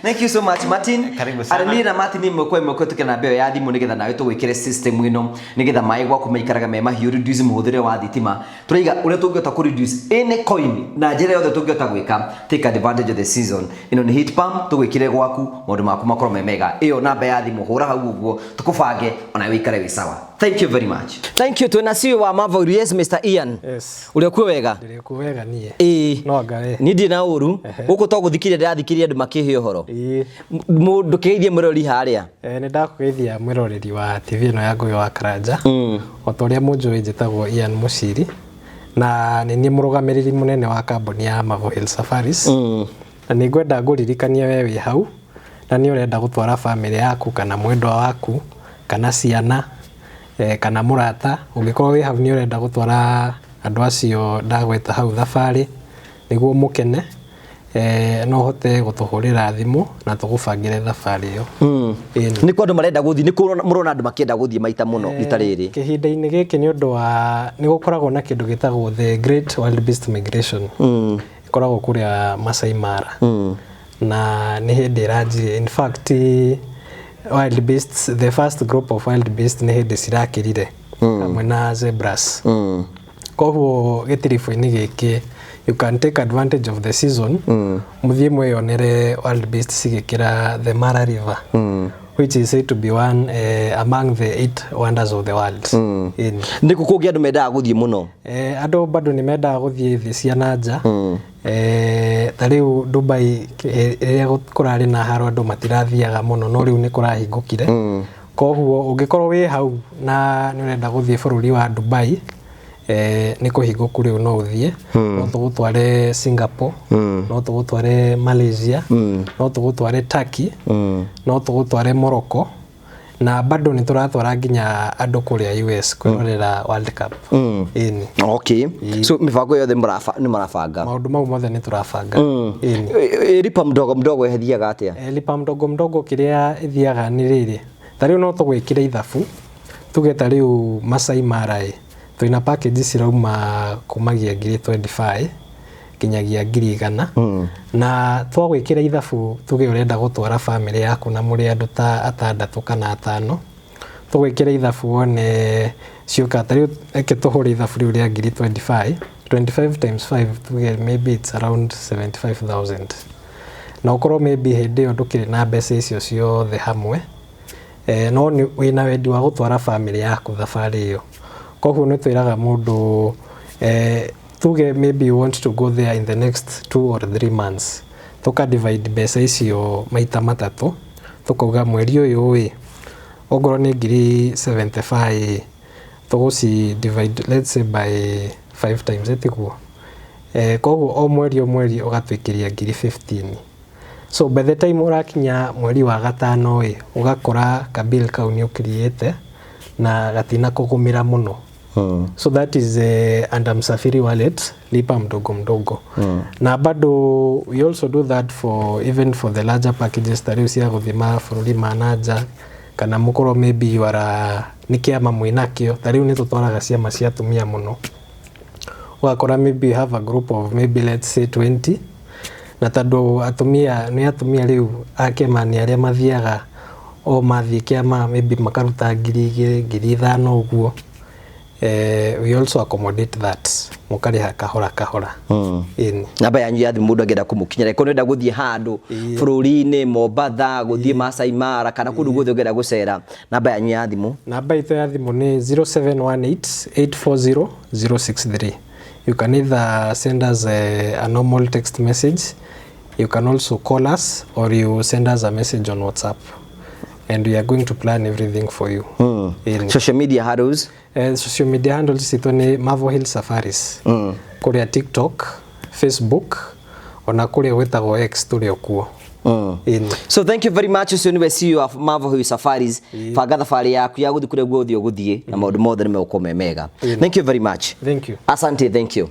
Speaker 2: Thank you so much, Martin.
Speaker 6: Karibu sana.
Speaker 2: Arĩ niĩ na Martin ĩmwe kwa ĩmwe kũhetũkĩra namba ĩyo ya thimũ nĩgetha nawe tũgwĩkĩre system ĩno nĩgetha maĩ gwaku maikaraga me mahiũ, reduce mũhũthĩre wa thitima. Tũraiga ũrĩa tũngĩhota kũ reduce any coin na njĩra yothe tũngĩhota gwĩka, take advantage of the season. Ĩno nĩ heat pump tũgwĩkĩre gwaku maũndũ maku makorwo me mega. Ĩyo namba ya thimũ hũra hau ũguo tũkũbange ona wĩikare wĩ sawa. Thank you very much. Thank you. Twĩna CEO wa Marvel. Yes, Mr. Ian.
Speaker 7: Yes.
Speaker 2: Ũrĩa kuo wega?
Speaker 7: Ndĩrĩ kuo wega niĩ.
Speaker 2: Ĩĩ.
Speaker 7: No anga we.
Speaker 2: Niĩ ndirĩ na ũru. Gũkũ to gũthikĩrĩria ndĩrathikĩrĩria andũ makĩhe ũhoro.
Speaker 7: Ĩĩ.
Speaker 2: Mũndũ kĩgeithie mũrori harĩa.
Speaker 7: Nĩ ndakũgeithia mwĩroreri wa TV ĩno ya Ngũgĩ wa Karanja. O ta ũrĩa mũnjũĩ njĩtagwo Ian Mũciri na nĩ niĩ mũrũgamĩrĩri mũnene wa kambuni ya Marvel Hill Safaris. Na nĩ ngwenda ngũririkanie we wĩ hau na nĩ ũrenda gũtwara bamĩrĩ yaku kana mwendwa waku kana ciana kana mũrata, ũngĩkorwo wĩ hau nĩ ũrenda gũtwara andũ acio ndagweta hau thabarĩ nĩguo mũkene, no ũhote gũtũhũrĩra thimũ na tũgũbangĩre thabarĩ ĩyo. Ĩni.
Speaker 2: Nĩ kũ andũ marenda gũthiĩ? Nĩ kũ mũrona andũ makĩenda gũthiĩ maita mũno rita rĩrĩ?
Speaker 7: Kĩhinda-inĩ gĩkĩ nĩ ũndũ wa nĩ gũkoragwo na kĩndũ gĩtagwo the Great Wildebeest Migration. Ĩkoragwo kũrĩa Masai Mara. Na nĩ hĩndĩ ĩranjirie. In fact, wildebeests, the first group of wildebeests nĩ hĩndĩ cirakĩrire hamwe na zebras. Koguo gĩtiribũ-inĩ gĩkĩ you can take advantage of the season, mũthiĩ mwĩyonere wildebeest cigĩkĩra the Mara River, which is said to be one among the eight wonders of the world. Ĩni.
Speaker 2: Nĩ kũ kũngĩ andũ mendaga gũthiĩ mũno?
Speaker 7: Andũ bado nĩ mendaga gũthiĩ thĩ cia na nja. Ta rĩu Dubai, rĩrĩa kũrarĩ na haro andũ matirathiaga mũno, no rĩu nĩ kũrahingũkire. Koguo ũngĩkorwo wĩ hau na nĩ ũrenda gũthiĩ bũrũri wa Dubai, nĩ kũhingũku rĩu, no ũthiĩ. No tũgũtware Singapore, no tũgũtware Malaysia, no tũgũtware Turkey, no tũgũtware Morocco, na bado nĩ tũratwara nginya andũ kũrĩa US kwĩrorera World Cup. Ĩni.
Speaker 2: Okay, so mĩbango yothe nĩ marabanga?
Speaker 7: Maũndũ mau mothe nĩ tũrabanga. Ĩni.
Speaker 2: Lipa mdogo mdogo ĩthiaga atĩa?
Speaker 7: Lipa mdogo mdogo kĩrĩa ĩthiaga nĩ rĩrĩ, ta rĩu no tũgwĩkĩre ithabu tuge ta rĩu Masai Mara ĩ twĩna package cirauma kumagia ngiri 25 nginyagia 100,000, na twagwĩkĩra ithabu tuge ũrenda gũtwara bamĩrĩ yaku na mũrĩ andũ ta atandatũ kana atano, tũgwĩkĩra ithabu wone ciũka. Ta rĩu reke tũhũre ithabu rĩu rĩa ngiri 25, 25 times 5, tuge maybe it's around 75,000, na ũkorwo maybe hĩndĩ ĩyo ndũkĩrĩ na mbeca icio ciothe hamwe, no nĩ wĩna wendi wa gũtwara bamĩrĩ yaku thabarĩ ĩyo. Koguo nĩ twĩraga mũndũ, tuge maybe you want to go there in the next 2 or 3 months, tũka divide mbeca icio maita matatũ, tũkauga mweri ũyũ ĩ ongorwo nĩ ngiri 75, tũgũci divide, let's say, by 5 times, ĩtiguo? Koguo o mweri ũgatwĩkĩria ngiri 15. So by the time ũrakinya mweri wa gatano ĩ ũgakora kabill kau nĩ ũkiriĩte na gatina kũgũmĩra mũno. So that is under Msafiri Wallet lipa mdogo mdogo. Na bado we also do that for even for the larger packages, ta rĩu cia gũthiĩ mabũrũri ma na nja, kana mũkorwo maybe you are nĩ kĩama mwĩnakĩo. Ta rĩu nĩ tũtwaraga ciama cia atumia mũno, ũgakora maybe you have a group of maybe, let's say, 20, na tondũ atumia nĩ atumia rĩu a kĩama nĩ arĩa mathiaga o mathiĩ kĩama maybe makaruta 2,000, 5,000 ũguo, we also accommodate that, mũkarĩha kahora kahora. Ĩni.
Speaker 2: Namba yanyu ya thimũ mũndũ angĩenda kũmũkinyĩra ĩkorwo nĩenda gũthiĩ handũ bũrũri-inĩ, Mombatha, gũthiĩ Masai Mara kana kũndũ guothe ũngĩenda gũcera, namba yanyu ya thimũ?
Speaker 7: Namba itũ ya thimũ nĩ 0718 840 063. You can either send us a normal text message, you can also call us, or you send us a message on WhatsApp, and we are going to plan everything for you. Ĩni.
Speaker 2: Social media handles?
Speaker 7: Social media handles citũ nĩ Marvel Hill Safaris kũrĩa TikTok, Facebook, ona kũrĩa gwĩtagwo X tũrĩ o kuo. Ĩni.
Speaker 2: So thank you very much. Ũcio nĩwe CEO of Marvel Hill Safaris. Banga thabarĩ yaku ya gũthiĩ kũrĩa guothe ũgũthiĩ na maũndũ mothe nĩ megũkorwo me mega. Thank you very much.
Speaker 7: Thank you.
Speaker 2: Asante, thank you.